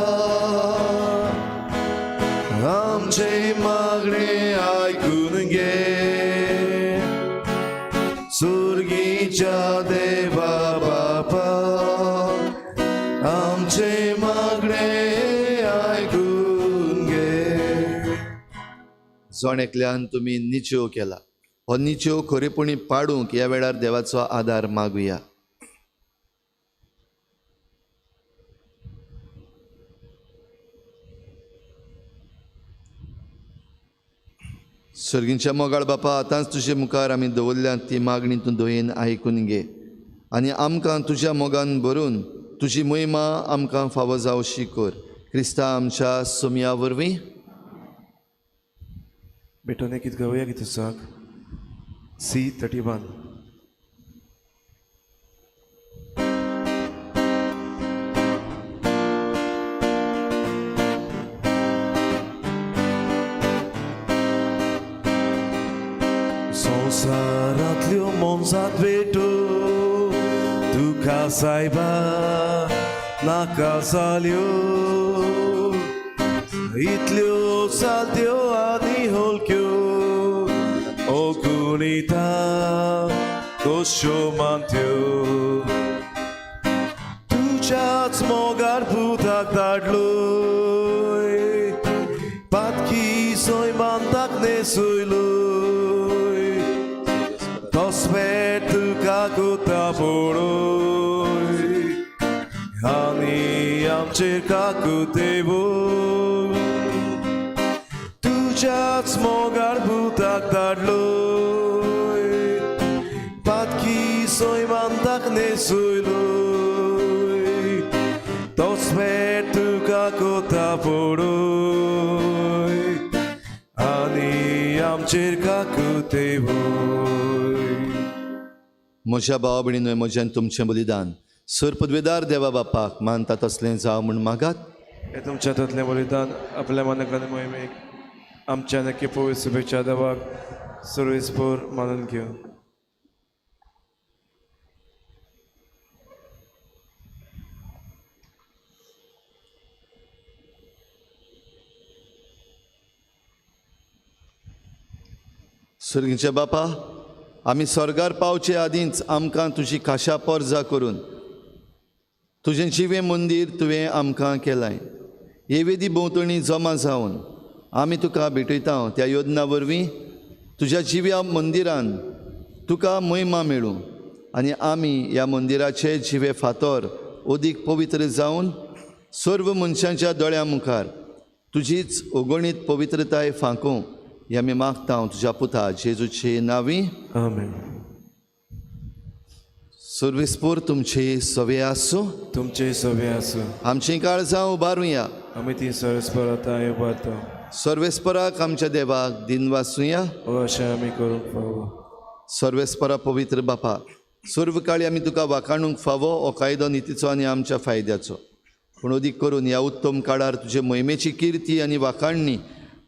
आमचे मागणे आयकून घे. सुर्गीच्या देवा बापा, आमचे मागणे आयकून घे. जण एकल्यान तुमी निचेव केला, हो निचेव खरेपणी पाडूंक ह्या वेळार देवाचो आदार मागुया. सर्गींच्या मोगाळ बापा, आतांच तुजे मुखार आमी दवरल्यात ती मागणी तूं दयेन आयकून घे आनी आमकां तुज्या मोगान भरून तुजी महिमा आमकां फावो जावशी कर. क्रिस्ता आमच्या सोमया वरवीं. भेटून एक गीत गावया गीत सी 31. संवसारांतल्यो मोनजात भेटो तुका सायबा नाका जाल्यो, इतल्यो साद्यो आनी हलक्यो ओकुणिता कश्यो मानत्यो. तुज्याच मोगार पुताक धाडलोय, पातकी सैमान ताक न्हेसयलोय, तसवें तुका कोता पळय आनी आमचेर काकूट देवो. तुज्याच मोगार पुताक धाडलोय, पातकी सैमान ताक न्हेसयलोय, तसवें तुका कोता पळय आनी आमचेर काकूट देवो. म्हज्या भावा भयणीनो, म्हज्यान तुमचें बलिदान सर पदवेदार देवा बापाक मानता तसलें जावं म्हूण मागात. हे तुमच्या हातांतलें बलिदान आपल्या मनाक आनी मोहिमेक आमच्या नक्की पवित्र शुभेच्छा देवाक सर्वेस्पोर मानून घेवं. सर्गीच्या बापा, आमी स्वर्गार पावचे आदींच आमकां तुजी खाशा पोरजा करून तुजें जिवें मंदीर तुवें आमकां केलां. हे वेदी भोंवतणी जमा जावन आमी तुका भेटयता. त्या योजना वरवीं तुज्या जिव्या मंदिरान तुका महिमा मेळूं आनी आमी ह्या मंदिराचे जिवे फातर अदीक पवित्र जावन सर्व मनशांच्या दोळ्यां मुखार तुजीच अगणीत पवित्रताय फांकूं हे आमी मागता तुज्या पुता जेजूचे नांवी. आमेन. सर्वेस्पोर तुमचे सवे आसूं. तुमचे सवे आसूं. आमचीं काळजां उबारुया. आमी ती सर्वेस्पर आतां उबारता. सर्वेस्पराक आमच्या देवाक दिनवासुया. हो अशें आमी करूंक फावो. सर्वेस्परा पवित्र बापा, सर्व काळी आमी तुका वाखाणूंक फावो हो कायदो नितीचो आनी आमच्या फायद्याचो. पूण अदीक करून ह्या उत्तम काळार तुजे मोहिमेची किर्ती आनी वाखाणणी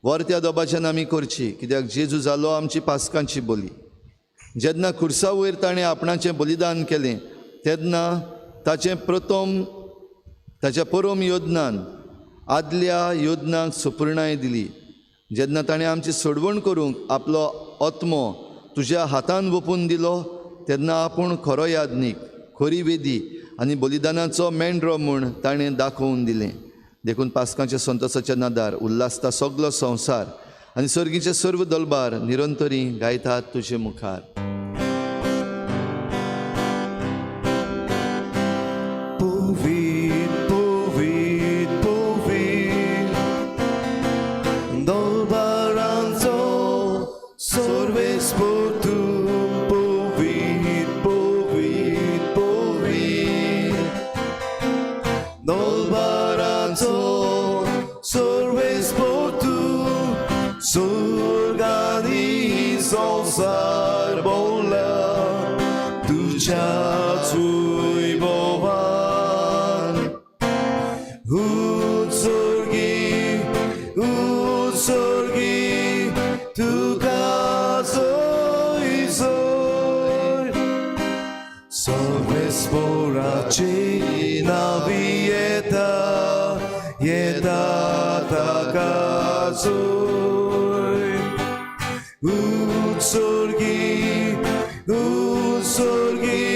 वरत्या दोबाच्यान आमी करची, कित्याक जेजू जालो आमची पास्कांची बोली. जेन्ना खुर्सा वयर ताणें आपणाचें बलिदान केलें तेन्ना ताचें प्रथम ताच्या परम योजनान आदल्या योजनांक सुपूर्णाय दिली. जेन्ना ताणें आमची सोडवण करूंक आपलो आत्मो तुज्या हातान वोपून दिलो तेन्ना आपूण खरो याज्ञीक, खरी वेदी आनी बलिदानाचो मेंढरो म्हूण ताणें दाखोवन दिलें. देखून पास्कांच्या संतोसाच्या नादार उल्हासता सगलो संवसार आनी सर्गीचे सर्व दलबार निरंतरी गायतात तुजे मुखार. पवित्र पवित्र पवित्र दलबारांचो सर्वेस्पोर तूं, पवित्र पवित्र पवित्र दलबारांचो सर्वेस्पोर तूं, स्वर्ग आनी संवसार जेजूच्या वैभवान उत्सर्गी उत्सर्गी तुका सोय सोय सर्वेस्पोराची नावी येता येता ताका सोय उत्सर्गी उत्सर्गी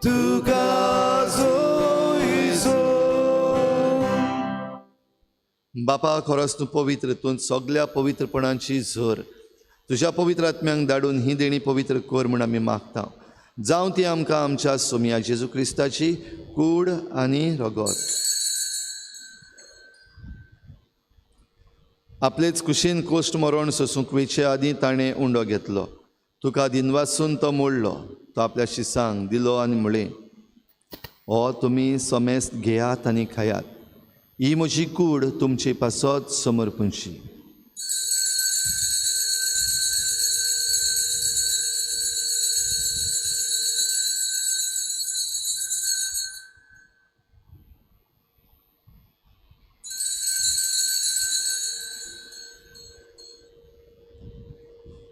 तुका सोय सोय. बापा, खरोच तूं पवित्र, तूं सगल्या पवित्रपणाची झर. तुज्या पवित्र आत्म्यांक धाडून ही देणी पवित्र कर म्हूण आमी मागता. जावं ती आमकां आमच्या सोमया जेजू क्रिस्ताची कूड आनी रगत. आपलेच कुशीन कोश्ट मरण सोसूंक वयचे आदीं ताणें उंडो घेतलो. तुका दिनवासून तो मोडलो. तो आपल्या शिसांक दिलो आनी म्हळें, हो तुमी समेस्त घेयात आनी खायात. ही म्हजी कूड तुमचे पासत समर्पणची.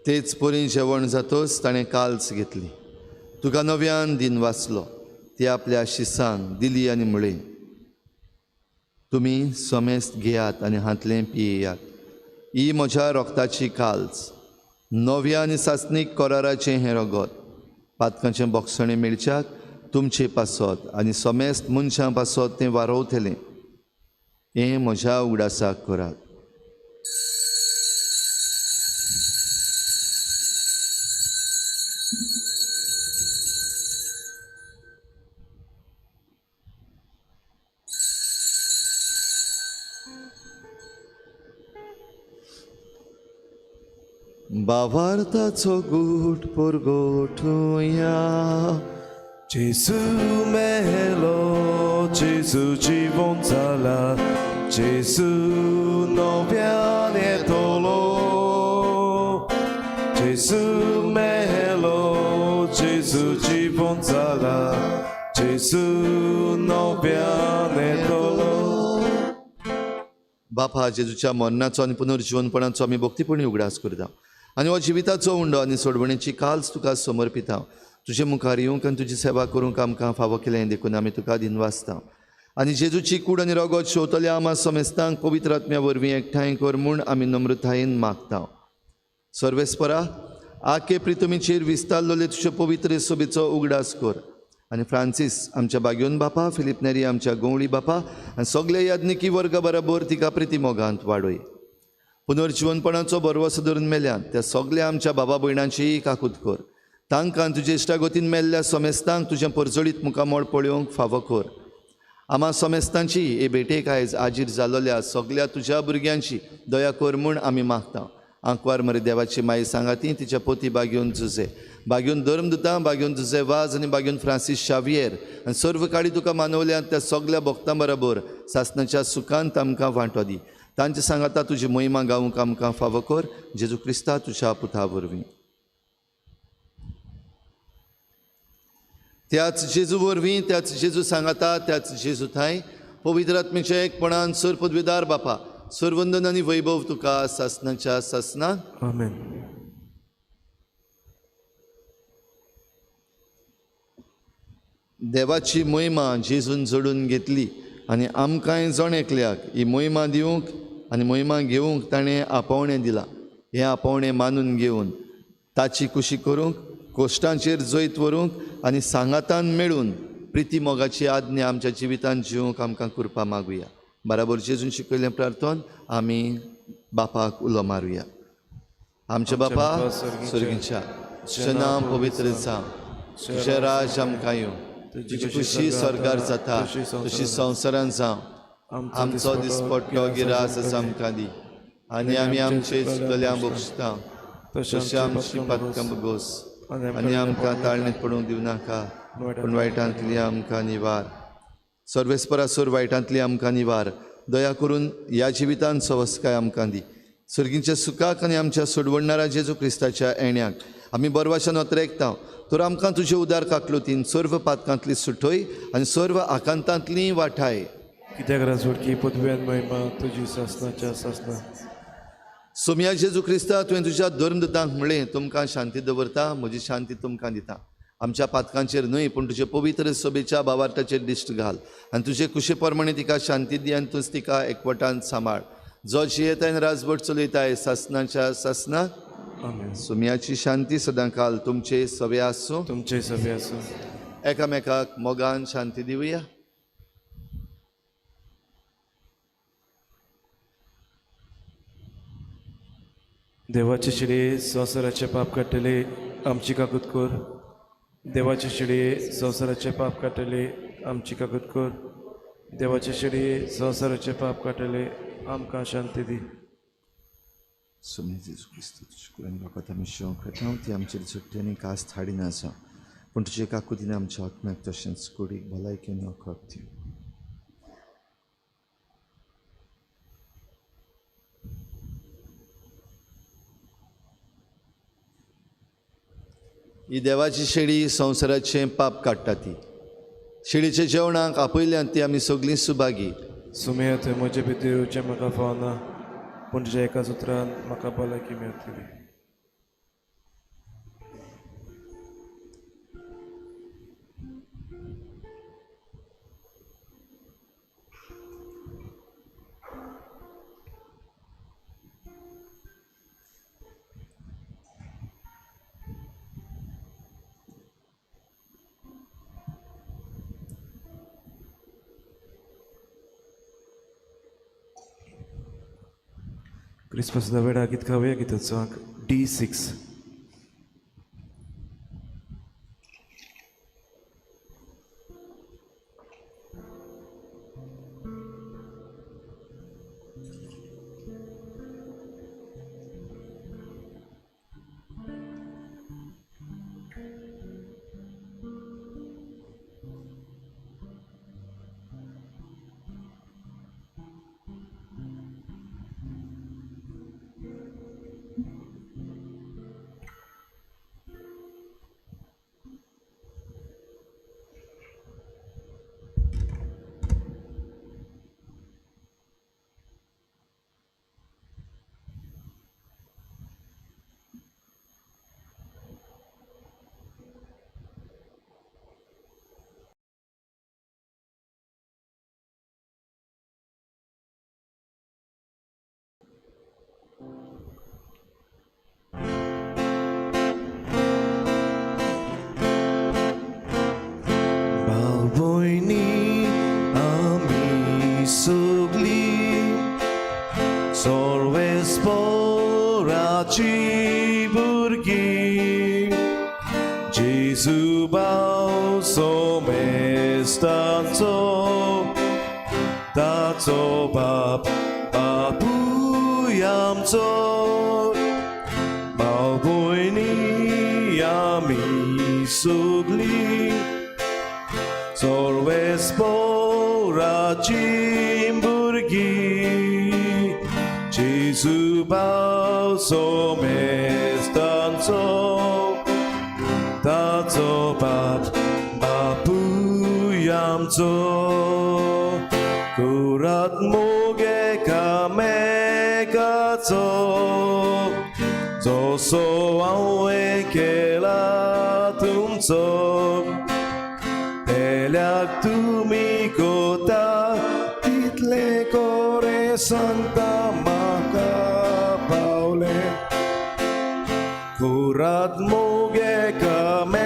तेच परी जेवण जातच ताणें काल्स घेतली. तुका नव्यान दिन वाचलो. ती आपल्या शिसांक दिली आनी म्हळें, तुमी समेस्त घेयात आनी हांतलें पियेयात. ही म्हज्या रोगताची काल्स, नव्या आनी सासणीक कराराचें हें रगत. पातकांचें बोगसणें मेळच्याक तुमचे पासत आनी समेस्त मनशां पासत तें वारोवतलें. हें म्हज्या उगडासाक करात. बावार्थाचो गूट परगोटुया. जेजू मेलो, जेजू जिवन जाला, जेजू नव्यान येतलो. जेजू मेलो, जेजू जिवन जाला, जेजू नव्यान येतलो. बापा, जेजूच्या मरणाचो आनी पुनर्जिवनपणाचो आमी भक्तीपणी उगडास करता आनी हो जिविताचो उंडो आनी सोडवणेची काल्स तुका समर्पिता. तुजे मुखार येवंक आनी तुजी सेवा करूंक आमकां फावो केलें देखून आमी तुका दिनवासता. आनी जेजूची कूड आनी रगत शेवतल्या आमा समेस्तांक पवित्र आत्म्या वरवीं एकठांय कर म्हूण आमी नम्रतायेन मागता. सर्वेस्परा, आके प्रितमीचेर विस्तारलेले तुजे पवित्र सोबेचो उगडास कर आनी फ्रांसीस आमच्या बाग्योन बापा, फिलीप नेरी आमच्या गवळी बापा आनी सगळे याज्ञिकी वर्गा बराबर तिका प्रिती मोगांत वाडय. पुनर्जिवनपणाचो बरवसो धरून मेल्यात त्या सगळ्या आमच्या बाबा भयणांचीय काकूत कर. तांकां तुजे इश्टागतीन मेल्ल्या समेस्तांक तुजें परजळीत मुखामळ पळोवंक फावो कर. आमा समेस्तांची हे भेटेक आयज आजीर जालोल्या सगळ्या तुज्या भुरग्यांची दया कर म्हूण आमी मागता. आंकवार मरे देवाची माई सांगाती तिच्या पोती बागेवन जुजे, बागेवन धर्मदुतां, बागेवन जुजे वाज आनी बागेवन फ्रांसीस शावियर आनी सर्व काळी तुका मानवल्या त्या सगळ्या भक्तां बरोबर सासणाच्या सुखांत आमकां वांटो दी. तांचे सांगाता तुजी महिमा गावंक आमकां फावो कर. जेजू क्रिस्ता तुज्या पुता वरवीं. त्याच जेजू वरवीं, त्याच जेजू सांगाता, त्याच जेजू थांय पवित्र आत्म्याच्या एकपणान सर पदवीदार बापा, सर्वंदन आनी वैभव तुका सासणाच्या सासना. आमेन. देवाची महिमा जेजून जोडून घेतली आनी आमकांय जण एकल्याक ही महिमा दिवंक आनी महिमा घेवंक ताणें आपोवणें दिलां. हें आपोवणें मानून घेवन ताची कुशी करूंक, कोश्टांचेर जैत व्हरूंक आनी सांगातान मेळून प्रिती मोगाची आज्ञा आमच्या जिवितांत जिवंक आमकां कृपा मागुया. बराबर जेजून शिकयल्लें प्रार्थन आमी बापाक उलो मारुया. आमच्या बापा स्वर्गीच्या, तुजें नांव पवित्र जावं, तुजें राज आमकां येवं, तुजी खुशी स्वर्गार जाता तशी संवसारान जावं. आमचो दिसपट्टो गिरास आमकां दी आनी आमी आमचे चुकल्या बक्षता तशें आमची पातकां बगोस आनी आमकां ताळणेंत पडूंक दिवं नाका, पूण वायटांतली आमकां निवार. सर्वेस्परासर वायटांतली आमकां निवार. दया करून ह्या जिवितांत सवस्काय आमकां दी. सर्गींच्या सुखाक आनी आमच्या सोडवणणारा जेजू क्रिस्ताच्या येण्याक आमी बरवाशान अत्रेकता तर आमकां तुजे उदार काकलुतीन सर्व पातकांतली सुटय आनी सर्व आकांतांतली वाठाय. कित्याक राजवटकी पदवी आनी महिमा तुजी सासनाच्या सासना. सोमया जेजू क्रिस्ता, तुवें तुज्या धर्मदूतांक म्हणलें, तुमकां शांती दवरता, म्हजी शांती तुमकां दिता. आमच्या पातकांचेर न्हय पूण तुजे पवित्र सभेच्या बावार्थाचेर दिश्ट घाल आनी तुजे कुशे प्रमाणे तिका शांती दी आनी तूंच तिका एकवटान सांबाळ, जो जियेताय आनी राजवट चलयताय सासनाच्या सासना. आमेन. सोमयाची शांती सदांकाल तुमचे सवे आसूं. तुमचे सभे आसूं. एकामेकाक मोगान शांती दिवया. देवाचे शिडये संवसाराचे पाप काडटले आमची काकूत कर. देवाचे शिडये संवसाराचे पाप काडटले आमची काकूत कर. देवाचे शिडये संवसाराचे पाप काडटले आमकां शांती दी. सोमया जेजू क्रिस्त, तुजे कुरान वखद आमी शिवंक वता ती आमचेर सुट्टी आनी कास हाडिना आसा, पूण तुजे काकुतीन आमच्या आत्म्याक तशेंच कुडीक भलायकेन वखद दी. ही देवाची शेळी संवसाराचें पाप काडटा ती शेळीच्या जेवणाक आपयल्यान ती आमी सगळीं सुभागी. सुमया, थंय म्हजे भितर येवचें म्हाका फावना, पूण तुज्या एकाच उतरान म्हाका भलायकी मेळटली. क्रिसमस वेळा गीत गावया गिताचो आंक D6. भावभयणी आमी सगळीं सर्वेस्पराची भुरगीं, जेजू भाव सोमेस्तांचो ताचो बाप बापूय आमचो. भाव भयणी आमी सगळीं सर्वेस्पराची भुरगीं, जेजू भाव सोमेस्तांचो ताचो बाप बापूय आमचो. कुरात मोग एकामेकाचो जसो हांवें केला तुमचो, पेल्याक तुमी कोता तितलें कोरे सांगता म्हाका पावलें. कुरात मोग एकामेकाचो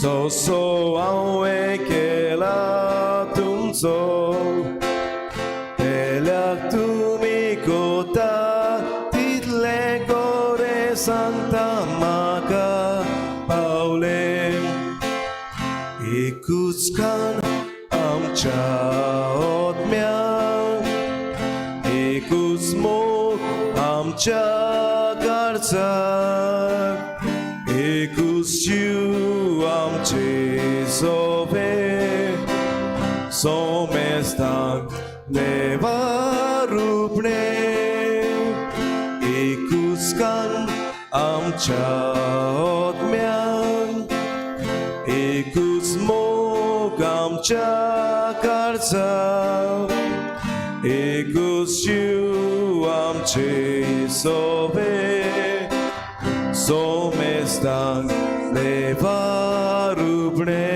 जसो हांवें केला तुमचो, पेल्याक तुमी कोता तितलें कोरे सांगता म्हाका पावलें. एकूच खाण आमच्या आत्म्याक, एकूच मोग आमच्या काळजाक, एकूच जीव आमचे सोबे सोमेस्तांक देवा रुपणे. एकूच खाण आमच्या आत्म्यान एकूच मोग आमच्या काळजा एकूच जीव आमचे सोबे सोमेस्तांक देवा रुपणे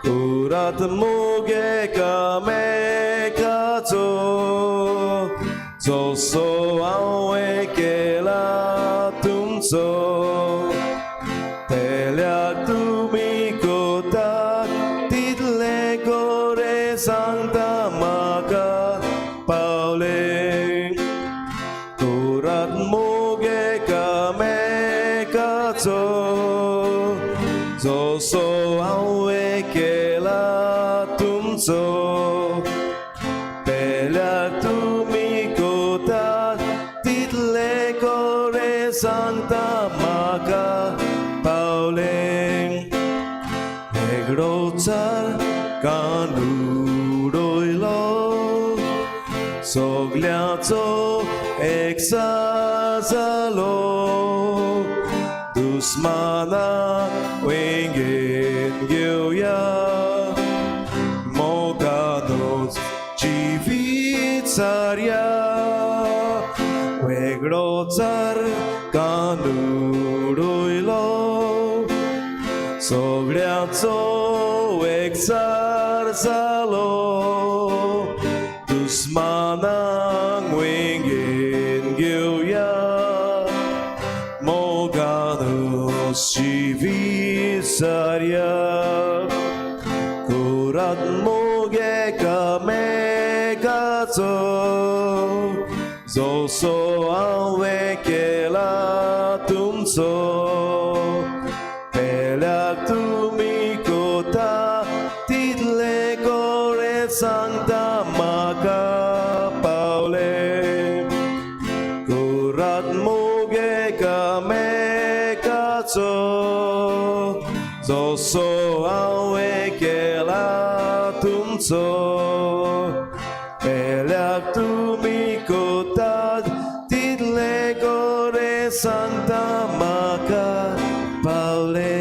कुरात मोग एकामेकाचो जसो हांवें केला तुमचो पेल्याक तुमी कोतात तितलें गोरें सांगता म्हाका पावलें कोरात मोग एकामेकाचो जसो हांवें केला तुमचो पेल्याक तुमी कोतात तितलें गोरें सांगता म्हाका पावलें हेगडोचार कांदुडोयलो सगल्यांचो एकसार जालो दुस्माना वेंगेन घेवया मोगानूच जिवीत सारया वेगळोचार कांदुडोयलो सगळ्यांचो एकसार जालो दुस्मानांक वेंगेन घेवया मोगानूच जिवीत सारया कोरात मोग एकामेकाचो जसो हांवें केला तुमचो पेल्याक तुमी कोता तितलें गोरें सांगता म्हाका पावलें कोरात मोग एकामेकाचो जसो हांवें केला तुमचो पेल्याक तुमी कोतात तितलें गोरें सांगता म्हाका पावलें.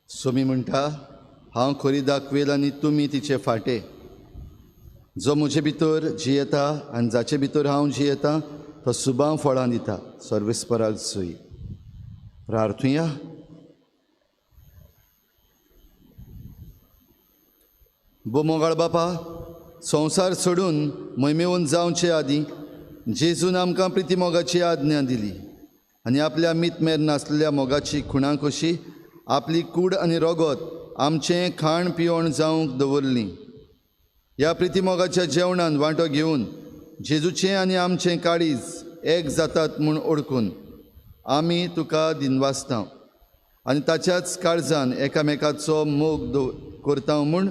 सोमी म्हणटा, हांव खरी दाखवेल आनी तुमी तिचे फाटे. जो म्हजे भितर जियेता आनी जाचे भितर हांव जियेता तो सुबां फळां दिता. सर्वेस्पराक सोयी प्रार्थुया. बोमोगाळ बापा, संवसार सोडून मोहिमेवन जावचे आदीं जेजून आमकां प्रिती मोगाची आज्ञा दिली आनी आपल्या मीत मेर नासलेल्या मोगाची खुणा कशी आपली कूड आनी रोगोत आमचें खाण पिवण जावंक दवरली. ह्या प्रितीमोगाच्या जेवणान वांटो घेवन जेजूचें आनी आमचें काळीज एक जातात म्हूण ओळखून आमी तुका दिनवासता आनी ताच्याच काळजान एकामेकाचो मोग करता म्हूण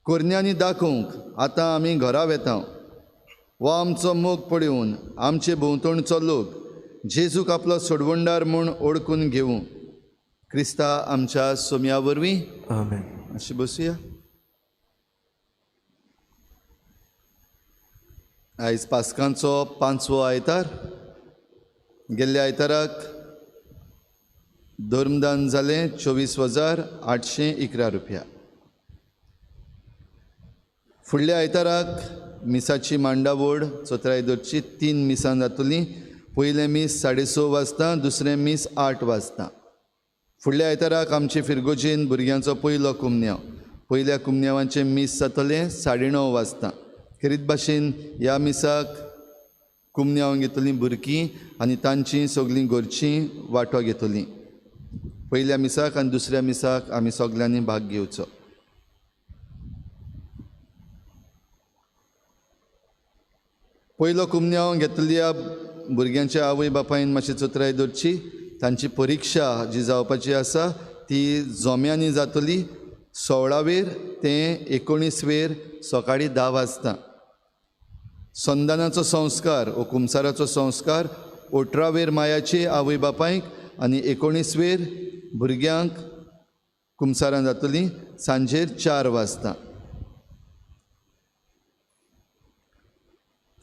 कोरन्यांनी दाखोवंक आतां आमी घरा वेता. वा आमचो मोग पळोवन आमचे भोंवतणचो लोक जेजूक आपलो सोडवणदार म्हूण ओळखून घेवूं. क्रिस्ता आमच्या सोम्या वरवीं. आमेन. अशें बसुया. आयज पास्कांचो 5वो आयतार. गेल्ल्या आयताराक धर्मदान जालें 24,811 रुपया. फुडल्या आयताराक मिसाची मांडावड चोत्राय दरची 3 मिसां जातलीं. पयलें मीस 6:30 वाजता, दुसरें मीस 8 वाजता. फुडल्या आयताराक आमचे फिरगोजेन भुरग्यांचो पयलो कुमन्यांव. पयल्या कुमन्यांवाचें मीस जातलें 9:30 वाजता. खेरीत भाशेन ह्या मिसाक कुमन्यांव घेतलीं भुरगीं आनी तांचीं सगळीं घरचीं वांटो घेतलीं. पयल्या मिसाक आनी दुसऱ्या मिसाक आमी सगल्यांनी भाग घेवचो. पयलो कुमन्यांव घेतल्या भुरग्यांच्या आवय बापायन मातशी चोत्राय दवरची. तांची परिक्षा जी जावपाची आसा ती जोम्यांनी जातली 16 वेर ते 19 वेर सकाळीं 10 वाजता। संदानाचो संस्कार ओ कुमसाराचो संस्कार 18 वेर मायाचे आवय बापायक आनी 19 वेर भुरग्यांक कुमसारां जातली सांजेर 4 वाजता।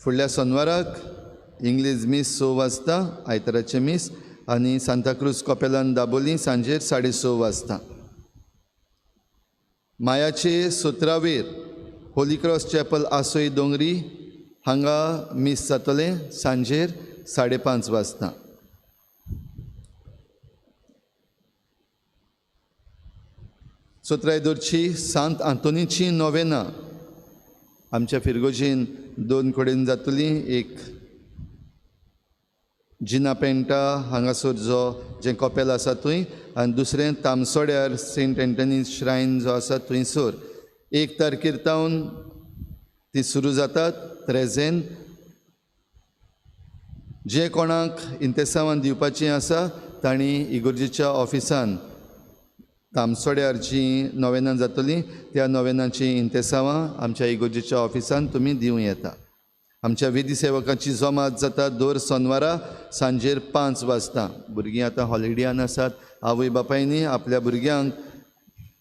फुडल्या सोनवाराक इंग्लीश मीस 6 वाजता आयताराचें मीस आनी सांताक्रूज कपेलान दाबोली सांजेर 6:30 वाजता। मायाचे 17 वेर होली क्रॉस चॅपल आसोय दोंगरी हांगा मीस जातलें सांजेर 5:30 वाजता। 17 दोरची सांत आंतोनीची नोवेना आमच्या फिरगोजीन 2 कडेन जातली, एक जिना पेंटा हांगासर जो जें कपेल आसा थंय आनी दुसरें तामसोड्यार सेंट एंटनी श्रायन जो आसा थंयसर। 1 तारखेर तावन ती सुरू जातात त्रेझेन। जे कोणाक इंतेसांवान दिवपाचीं आसा तांणी इगोर्जीच्या ऑफिसान तामसोड्यार जी नोवेनां जातली त्या नोवेनांची इंतेसांवां आमच्या इगोर्जीच्या ऑफिसान तुमी दिवं येता। आमच्या विधी सेवकाची जमात जाता दर सोनवारा सांजेर 5 वाजता। भुरगीं आतां हॉलिडेयान आसात, आवय बापायनी आपल्या भुरग्यांक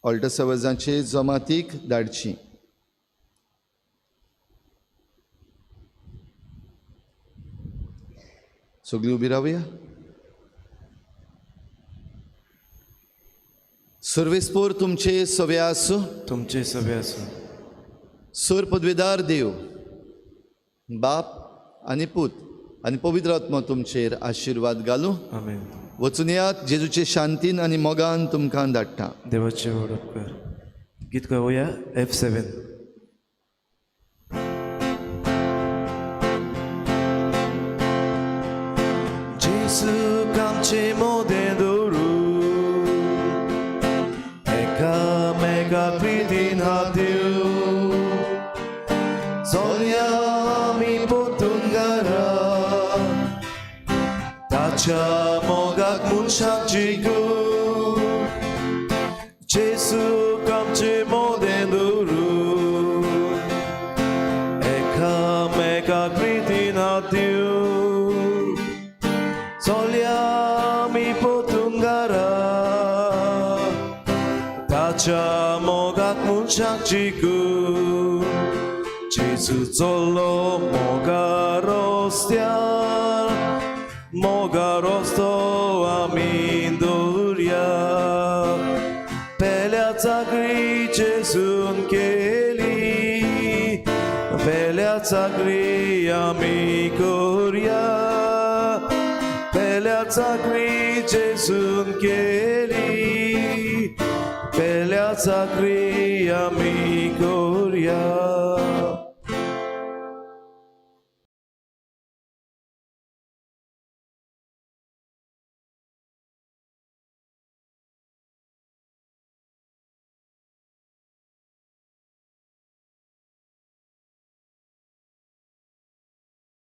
ऑल्टसवजांचे जमातीक धाडची। सगळीं उबी रावया। सर्वेस्पोर तुमचे सवे आसूं, तुमचे सवे आसूं। सोर पदवेदार देव बाप आनी पूत आनी पवित्र आत्मो तुमचेर आशिर्वाद घालूं। आमेन। वचून यात जेजूचे शांतीन आनी मोगान तुमकां धाडटा। देवाचे व्हड उपकार। गीत गावया F7। जेजू आमचे मोदें दवरू एकामेका प्रितीन हात दिवं चलया आमी पोतून घरा ताच्या मोगाक मनशाक जिखूं जेजू आमचे मोदें दवरू एकामेका प्रितीन हात दिवं चलया आमी पोतून घरा ताच्या मोगाक मनशाक जिखूं जेजू चल्लो मोगा रस्त्यार मोगा रस्तो आमी दवरया पेल्या चाकरी जेजून केली पेल्या चाकरी आमी करया पेल्या चाकरी जेजून केली पेल्या चाकरी आमी करया।